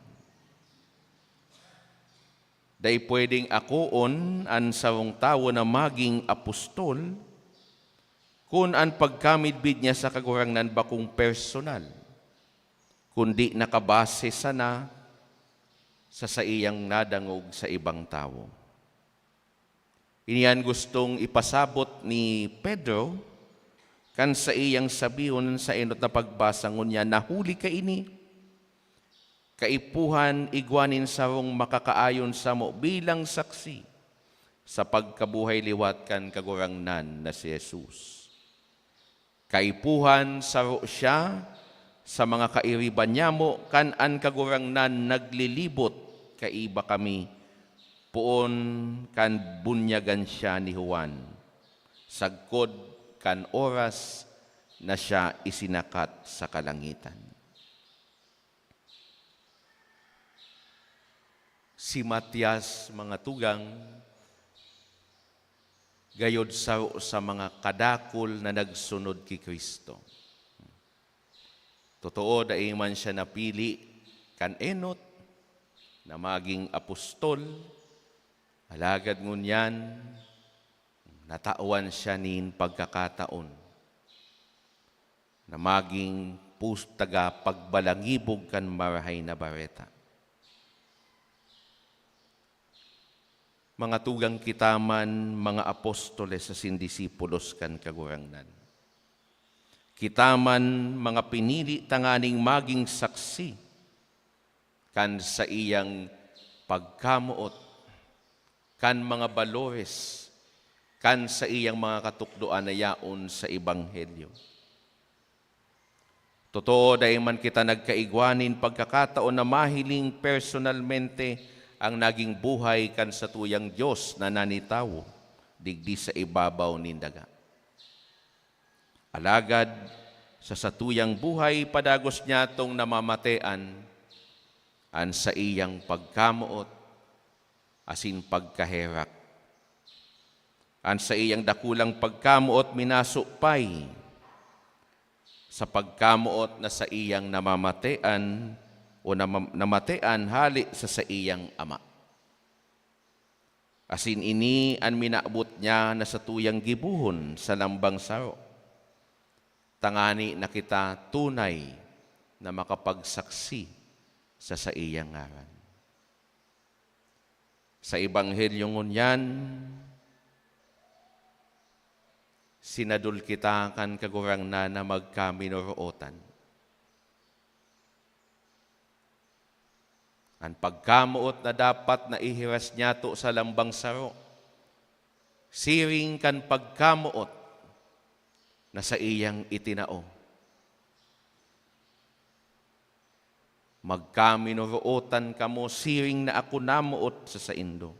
Dai pwedeng akoon an sarong tawo na magin apostol kun an pagkamidbid niya sa Kagurangnan bakong personal, kundi nakabase sana sa saiyang nadangog sa ibang tawo. Ini an gustong ipasabot ni Pedro kan saiyang sabihon sa enot na pagbasa, ngunyan na huli kaini, kaipuhan igwa nin sarong makakaayon samo bilang saksi sa pagkabuhay liwat kan Kagurangnan na si Jesus. Kaipuhan, saro siya sa mga kairiba niyamo kan an Kagurangnan naglilibot kaiba kami, poon kan bunyagan siya ni Juan, sagkod kan oras na siya isinakat sa kalangitan. Si Matias, mga tugang, gayod saro sa mga kadakul na nagsunod ki Cristo. Totoo, dai man siya napili kan enot na magin apostol, alagad ngunyan natawan siya nin pagkakataon na magin pus-, taga pagbalangibog kan Marahay na Bareta. Mga tugang, kita man mga apostoles asin disipulos kan Kagurangnan. Kita man mga pinili tanganing magin saksi kan saiyang pagkamoot, kan mga balores, kan saiyang mga katukdoan na yaon sa Ebanghelyo. Totoo, dai man kita nagkaigwa nin pagkakataon na mahiling personalmente an nagin buhay kan satuyang Dios na nanitawo digdi sa ibabaw nin daga. Alagad sa satuyang buhay, padagos niyatong namamatean an saiyang pagkamoot asin pagkaherak. An saiyang dakulang pagkamoot minasupay sa pagkamoot na saiyang namamatean o nama-, namatean hale sa saiyang ama. Asin ini an minabot niya na satuyang gibohon sa lambang saro, tangani na kita tunay na makapagsaksi sa saiyang ngaran. Sa Ebanghelyo ngunyan, sinadol kita kan Kagurangnan na magkaminorootan. An pagkamoot na dapat na ihiras niyato sa lambang saro, siring kan pagkamoot na saiyang itinao. Magkaminorootan kamo siring na ako namoot sa saindo.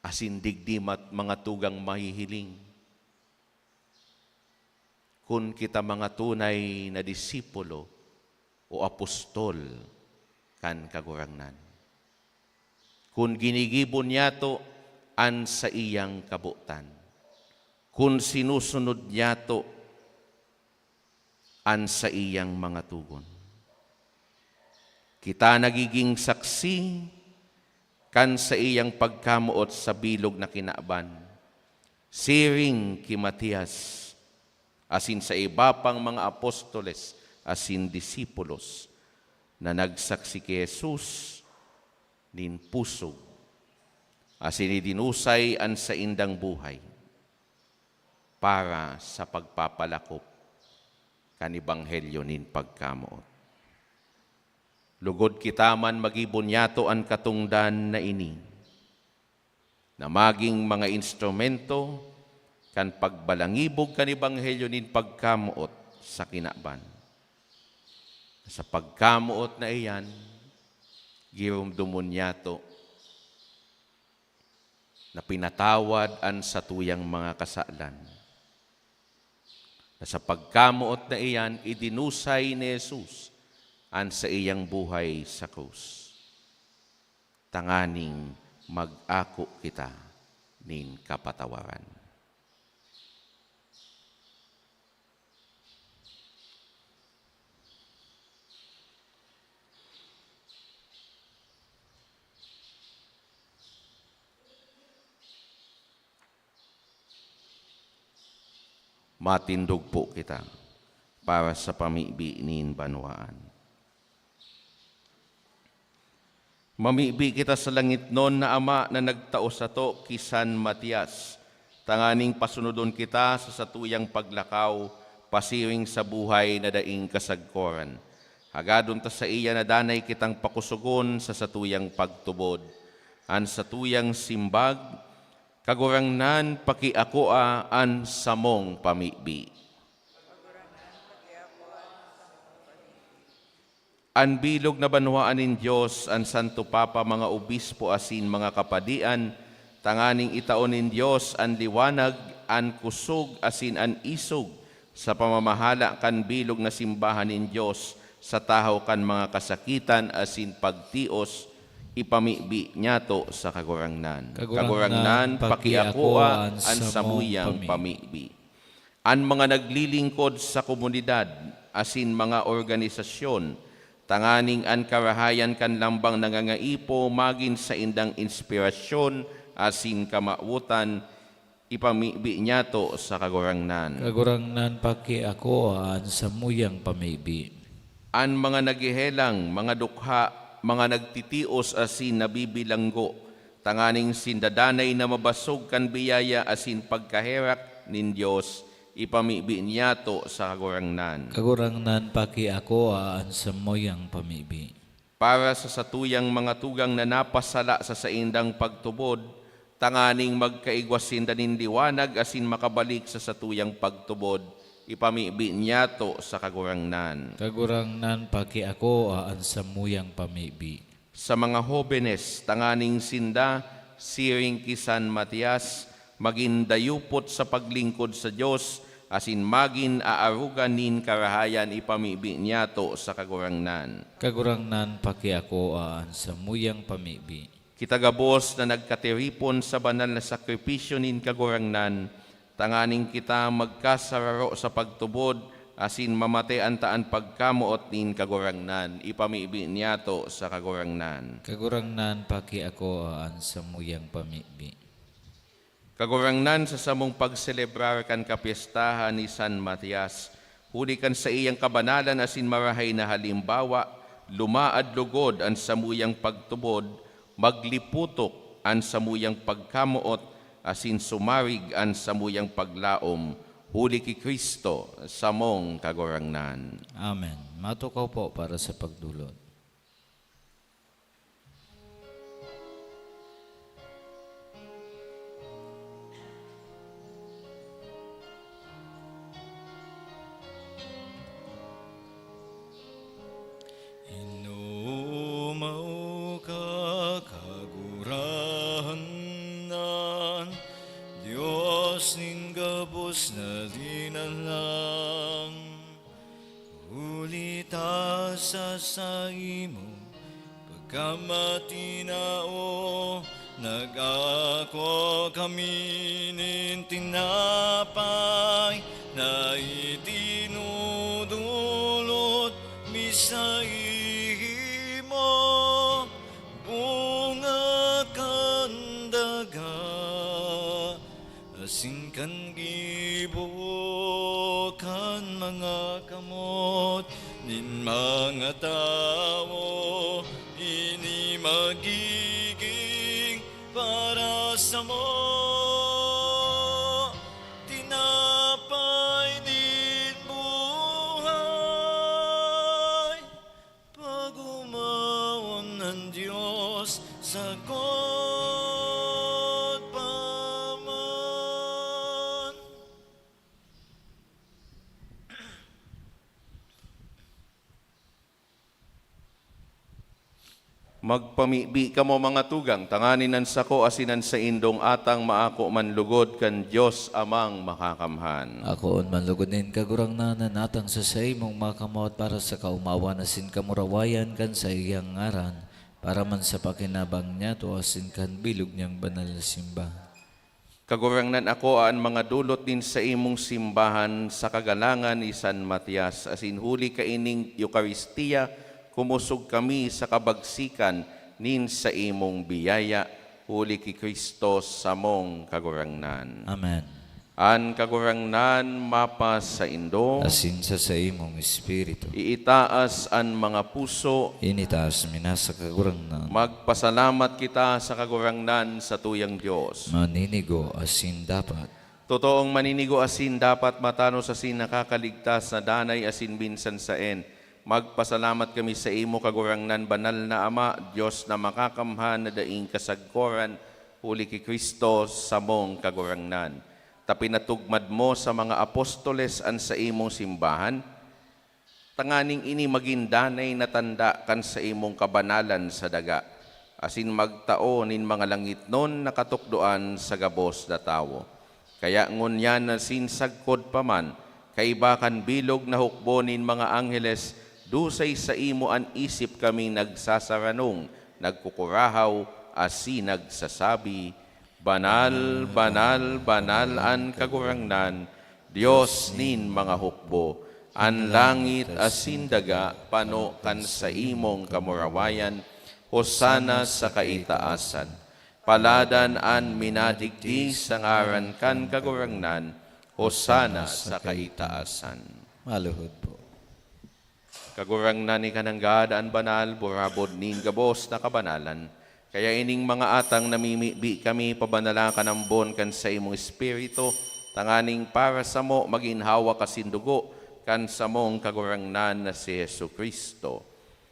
Asin digdi mat-, mga tugang mahihiling, kun kita mga tunay na disipulo o apostol kan Kagurangnan. Kun ginigibo niyato an saiyang kabotan, kun sinusunod niyato an saiyang mga togon. Kita nagiging saksi kan saiyang pagkamoot sa bilog na kinaban, siring ki Matias, asin sa iba pang mga apostoles asin disipulos na nagsaksi ki Jesus nin pusog, asin idinusay an saindang buhay para sa pagpapalakop kan ebanghelyo nin pagkamoot. Lugod kita man magibo niyato an katongdan na ini, na magin mga instrumento kan pagbalangibog kan ebanghelyo nin pagkamoot sa kinaban. Sa pagkamoot na iyan, giromdomon niyato na pinatawad an satuyang mga kasalan, na sa pagkamoot na iyan idinusay ni Jesus an saiyang buhay sa krus, tanganing mag-ako kita nin kapatawaran. Matindog po kita para sa pamibi nin banwaan. Mamibi kita sa langitnon na Ama na nagtao sato ki San Matias, tanganing pasunodon kita sa satuyang paglakaw pasiring sa buhay na daing kasagkoran. Hagadon ta saiya na danay kitang pakosogon sa satuyang pagtubod. An satuyang simbag, Kagurangnan, pakiakoa an samong pamibi. An bilog na banwaan nin Dios, an Santo Papa, mga obispo asin mga kapadian, tanganing itao nin Dios an liwanag, an kusog asin an isog sa pamamahala kan bilog na simbahan nin Dios sa tahaw kan mga kasakitan asin pagtios, ipamibi niyato sa Kagurangnan. Kagurangnan, pakiakoa an samuyang pamibi. An mga naglilingkod sa komunidad asin mga organisasyon, tanganing an karahayan kan lambang nangangaipo magin saindang inspirasyon asin kamawotan, ipamibi niyato sa Kagurangnan. Kagurangnan, pakiakoa an samuyang pamibi. An mga naghehelang, mga dukha, mga nagtitios asin nabibilanggo, tanganing sinda danay na mabasog kan biyaya asin pagkaherak nin Dios, ipamibi niyato sa Kagurangnan. Kagurangnan, pakiakoa an samuyang pamibi. Para sa satuyang mga tugang na napasala sa saindang pagtubod, tanganing magkaigwa sinda nin liwanag asin makabalik sa satuyang pagtubod, ipamibi niyato sa Kagurangnan. Kagurangnan, pakiakoa an samuyang pamibi. Sa mga hobenes, tanganing sinda, siring ki San Matias, magin dayupot sa paglingkod sa Dios, asin magin aarogan nin karahayan, ipamibi niyato sa Kagurangnan. Kagurangnan, pakiakoa an samuyang pamibi. Kita gabos na nagkatiripon sa banal na sakripisyo nin Kagurangnan, tanganing kita magkasararo sa pagtubod, asin mamatean ta an pagkamoot nin Kagurangnan, ipamibi niyato sa Kagurangnan. Kagurangnan, pakiakoa an samuyang pamibi. Kagurangnan, sa samong pagselebrar kan kapyestahan ni San Matias, huli kan saiyang kabanalan asin marahay na halimbawa, lumaad lugod an samuyang pagtubod, magliputok an samuyang pagkamoot, asin sumarig an samuyang paglaom, huli ki Cristo, samong Kagurangnan. Amen. Matukaw po para sa pagdulot. Inomaw ka, Kagurangnan, Dios nin gabos na dinalang. Huli ta sa saimo pagkamatinao, nag-ako kami nin tinapay na itinudulot mi saimo, bunga kan daga asin kan gibo kan mga kamot nin mga tawo. Ini magigin para samo tinapay nin buhay. Pag-omawon an Dios, sagkod pa man. Magpamibi kamo, mga tugang, tanganing an sako asin an saindong atang maako man lugod kan Dios Amang Makakamhan. Akoon man lugod nin Kagurangnan an atang sa saimong makamawat para sa kaomawan asin kamurawayan kan saiyang ngaran, para man sa pakinabang niyato asin kan bilog niyang banal na simbahan. Kagurangnan, akoa an mga dolot nin saimong simbahan sa kagalangan ni San Matias, asin huli kaining Eukaristia, kumosog kami sa kabagsikan nin saimong biyaya, huli ki Cristo samong Kagurangnan. Amen. An Kagurangnan mapasaindo. Asin sa saimong espiritu. Iitaas an mga puso. Initaas mi na sa Kagurangnan. Magpasalamat kita sa Kagurangnan, satuyang Dios. Maninigo asin dapat. Totoong maninigo asin dapat, matanos asin nakakaligtas na danay asin minsan saen. Magpasalamat kami saimo, Kagurangnan, banal na Ama, Dios na makakamhan na daing kasagkoran, huli ki Cristo, samong Kagurangnan. Ta pinatugmad mo sa mga apostoles an saimong simbahan, tanganing ini magin danay na tanda kan saimong kabanalan sa daga, asin magtao nin mga langitnon na katukdoan sa gabos na tawo. Kaya ngunyan asin sagkod pa man, kaiba kan bilog na hukbo nin mga angheles, dusay saimo an isip kaming nagsasaranong, nagkukurahaw, asin nagsasabi, "Banal, banal, banal an Kagurangnan, Dios nin mga hukbo. An langit asin daga pano kan saimong kamurawayan. Hosana sa kaitaasan. Paladan an minadigdi sa ngaran kan Kagurangnan. Hosana sa kaitaasan." Maluhod po. Kagurangnan, ika nanggad an banal, burabod nin gabos na kabanalan. Kaya ining mga atang namimibi kami, pabanala kan ambon kan saimong Espiritu, tanganing para samo magin hawak asin dugo kan samong Kagurangnan na si Jesu-Cristo.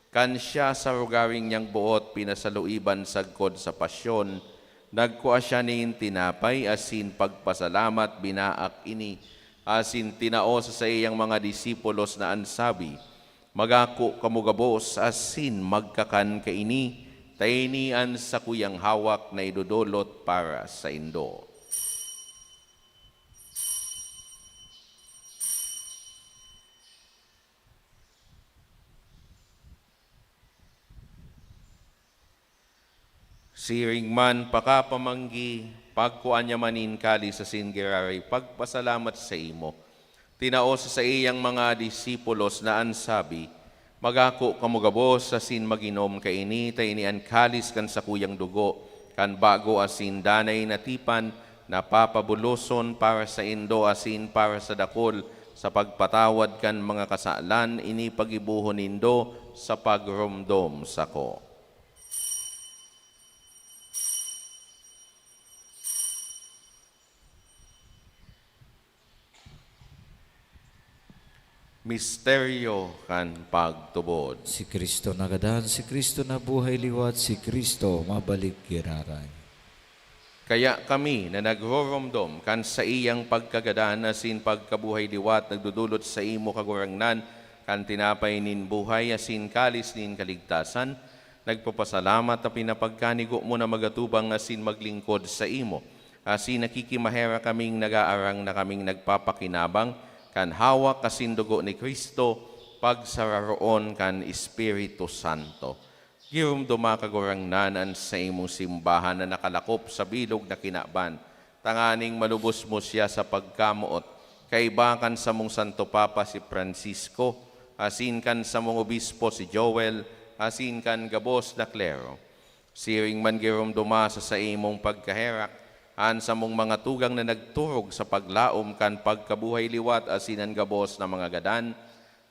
Kan siya sa rogaring niyang boot pinasaluiban sagkod sa pasyon, nagkua siya nin tinapay asin pagpasalamat, binaak ini, asin tinao sa saiyang mga disipulos na an sabi, "Magako kamo gabos asin magkakan kaini, ta ini an sakuyang hawak na idodolot para saindo." Siring man pakapamanggi, pagkua niya man nin kalis asin giraray pagpasalamat saimo, tinao sa saiyang mga disipulos na an sabi, "Magako kamo gabos asin mag-inom kaini, ta ini an kalis kan sakuyang dugo kan bago asin danay na tipan, na papabuloson para saindo asin para sa dakul sa pagpatawad kan mga kasalan. Ini paggibohon nindo sa pagromdom sako." Misteryo kan pagtubod. Si Cristo nagadan, si Cristo nabuhay liwat, si Cristo mabalik giraray. Kaya kami na nagroromdom kan saiyang pagkagadan asin pagkabuhay liwat nagdodolot saimo, Kagurangnan, kan tinapay nin buhay asin kalis nin kaligtasan, nagpapasalamat ta pinapagkanigo mo na magatubang asin maglingkod saimo, asin nakikimaherak kaming nagaarang na kaming nagpapakinabang kan hawak asin dugo ni Cristo, pagsararoon kan Espiritu Santo. Giromdoma, Kagurangnan, an saimong simbahan na nakalakop sa bilog na kinaban, tanganing malubos mo siya sa pagkamoot, kaiba kan samong Santo Papa si Francisco, asin kan samong obispo si Joel, asin kan gabos na klero. Siring man giromdoma sa saimong pagkaherak an samong mga tugang na nagturog sa paglaom kan pagkabuhay liwat asin an gabos na mga gadan,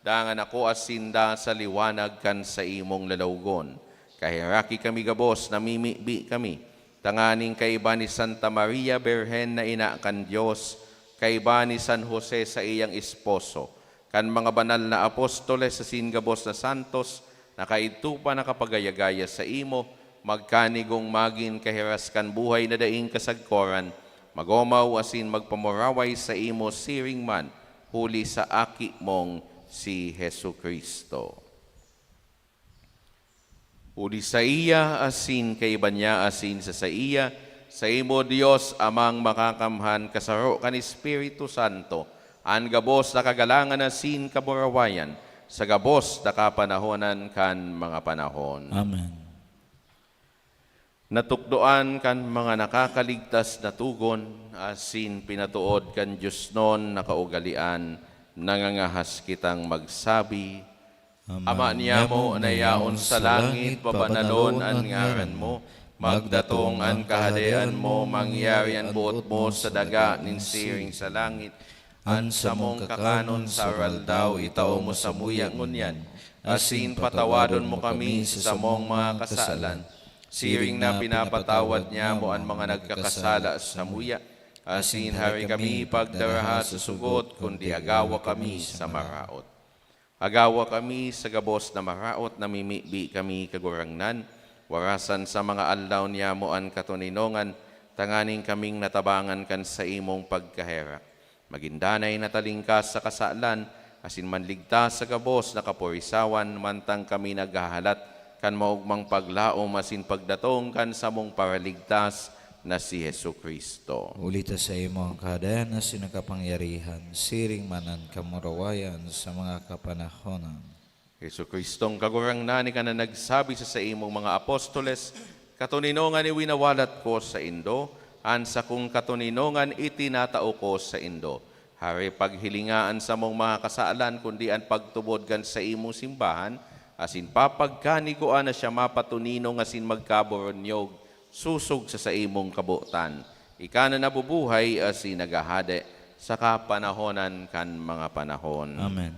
dangan ako asin sinda sa liwanag kan saimong lalawgon. Kaheraki kami gabos, namimibi kami, tanganing kaiba ni Santa Maria Birhen na ina kan Dios, kaiba ni San Jose saiyang esposo, kan mga banal na apostoles asin gabos na santos na kaidto pa nakapagaya-gaya saimo, magkanigong magin kahiras kan buhay na daing kasagkoran, mag-omaw asin magpamuraway saimo siring man huli sa Aki mong si Jesu-Cristo. Huli saiya, asin kaiba niya, asin sa saiya, saimo, Dios Amang Makakamhan, kasaro kan Espiritu Santo, an gabos na kagalangan asin kamurawayan, sa gabos na kapanahonan kan mga panahon. Amen. Natukdoan kan mga nakakaligtas na togon, asin pinatood kan diosnon na kaugalean, nangangahas kitang magsabi, Ama niamo na yaon sa langit, pabanalon an ngaran mo. Magdatong an kahadean mo, mangyari an boot mo sa daga nin siring sa langit. An samong kakanon sa aroaldaw itao mo samuya ngunyan, asin patawadon mo kami sa samong mga kasalan, siring na pinapatawad niamo an mga nagkakasala samuya, asin hari kami pagdaraha sa sugot, kundi agawa kami sa maraot. Agawa kami sa gabos na maraot, namimibi kami, Kagurangnan, warasan sa mga aldaw niamo an katoninongan, tanganing kaming natabangan kan saimong pagkaherak. Magin danay na talingkas sa kasalan, asin manligtas sa gabos na kaporisawan, mantang kami naghahalat kan maogmang paglaom asin pagdatong kan samong Paraligtas na si Jesu-Cristo. Huli ta saimo an kahadean asin an kapangyarihan, siring man an kamurawayan sa mga kapanahonan. Jesu-Cristong Kagurangnan, ika na nagsabi sa saimong mga apostoles, "Katoninongan iwinawalat ko saindo, an sakong katoninongan itinatao ko saindo." Hari, paghilinga an samong mga kasalan, kundi an pagtubod kan saimong simbahan, asin papagkanigoan na siya mapatoninong asin magkaboronyog sosog sa saimong kabotan. Ika na nabubuhay asin naghahade sa kapanahonan kan mga panahon. Amen.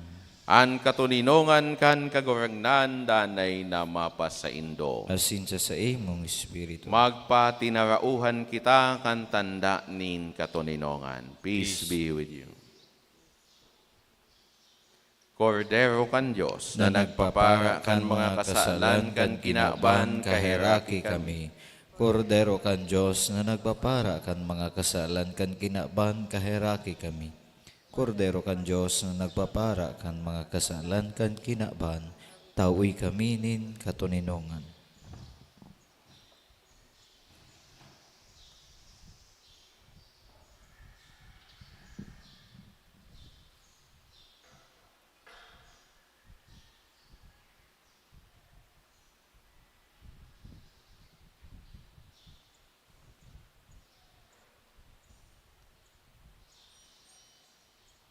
An katoninongan kan Kagurangnan danay na mapasaindo. Asin sa saimong espiritu. Magpatinarauhan kita kan tanda nin katoninongan. Peace be with you. Kordero kan Dios na nagpapara kan mga kasalan kan kinaban, kaheraki kami. Kordero kan Dios na nagpapara kan mga kasalan kan kinaban, kaheraki kami. Kordero kan Dios na nagpapara kan mga kasalan kan kinaban, tawi kami nin katoninongan.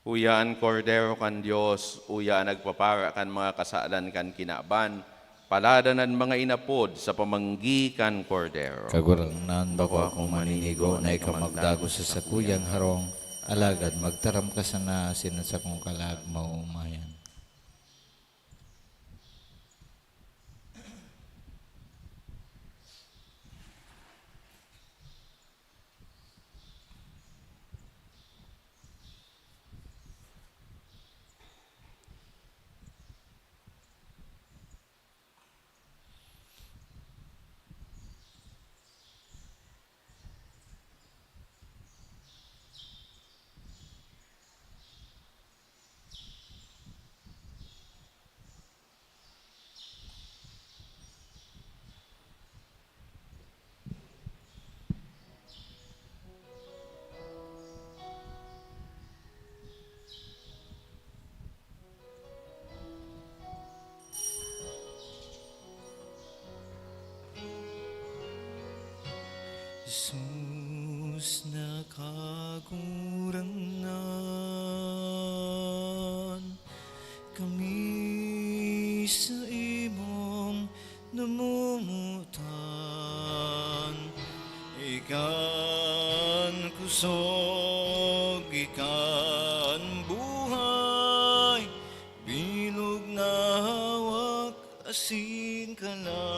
Uya an Kordero kan Dios, uya an nagpapara kan mga kasalan kan kinaban. Palada an mga inapod sa pamanggi kan Kordero. Kagurangnan, bako akong maninigo na ika magdagos sa sakuyang harong, alagad magtaram ka sana asin an sakong kalag maoomayan. Jesus na Kagurangnan, kami sa imong namomotan. Ika an kusog, ika an buhay, bilog na hawak asin kalag.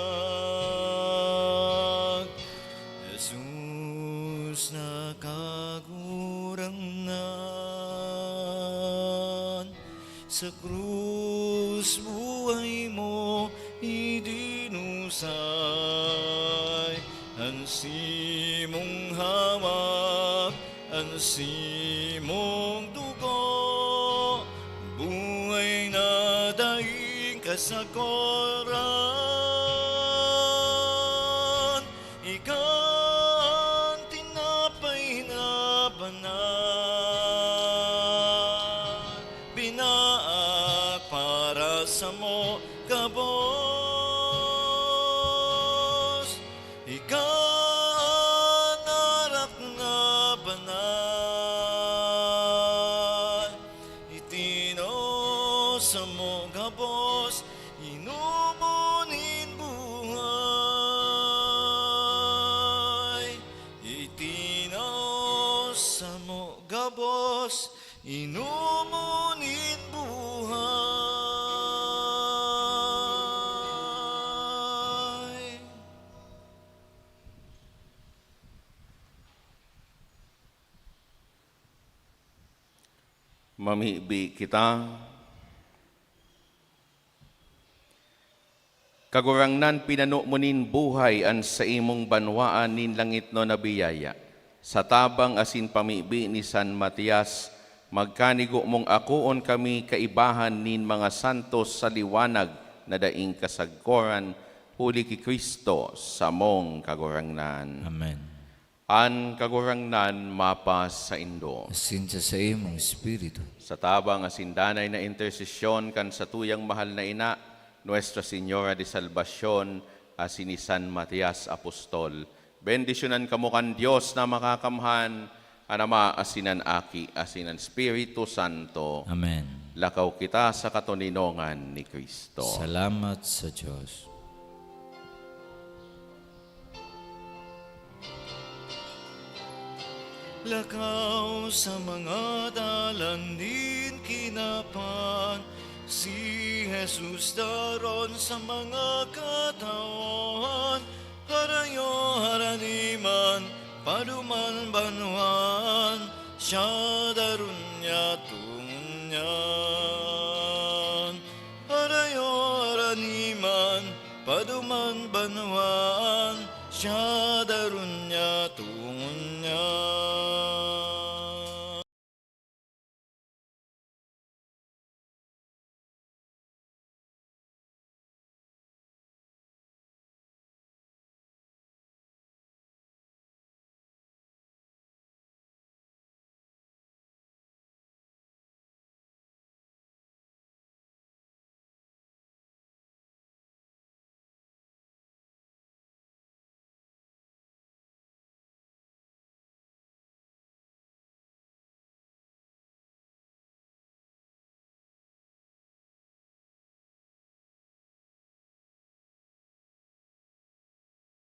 Jesus na Kagurangnan, sa krus buhay mo idinusay, an simong hawak, an simong dugo, buhay na daing kasakoran. pinaak para samo gabos. Ika an Anak na banal, itinaw samo gabos, inomon nin buhay. Itinaw samo gabos, inomon nin buhay. Mamibi kita. Kagurangnan, pinano mo nin buhay an saimong banwaan nin langitnon na biyaya. Sa tabang asin pamibi ni San Matias, magkanigo mong akoon kami kaibahan nin mga santos sa liwanag na daing kasagkoran, huli ki Cristo, samong Kagurangnan. Amen. An Kagurangnan mapasaindo. Asin sa saimong espiritu. Sa tabang asin danay na intersesyon kan satuyang mahal na ina, Nuestra Señora de Salvacion, asin ni San Matias Apostol, bendisyonan kamo kan Dios na Makakamhan, an Ama, asin an Aki, asin an Espiritu Santo. Amen. Lakaw kita sa katoninongan ni Cristo. Salamat sa Dios. Lakaw sa mga dalan nin kinaban, si Jesus daron sa mga katawan, harayo harani man, paduman banwaan, siya daron niya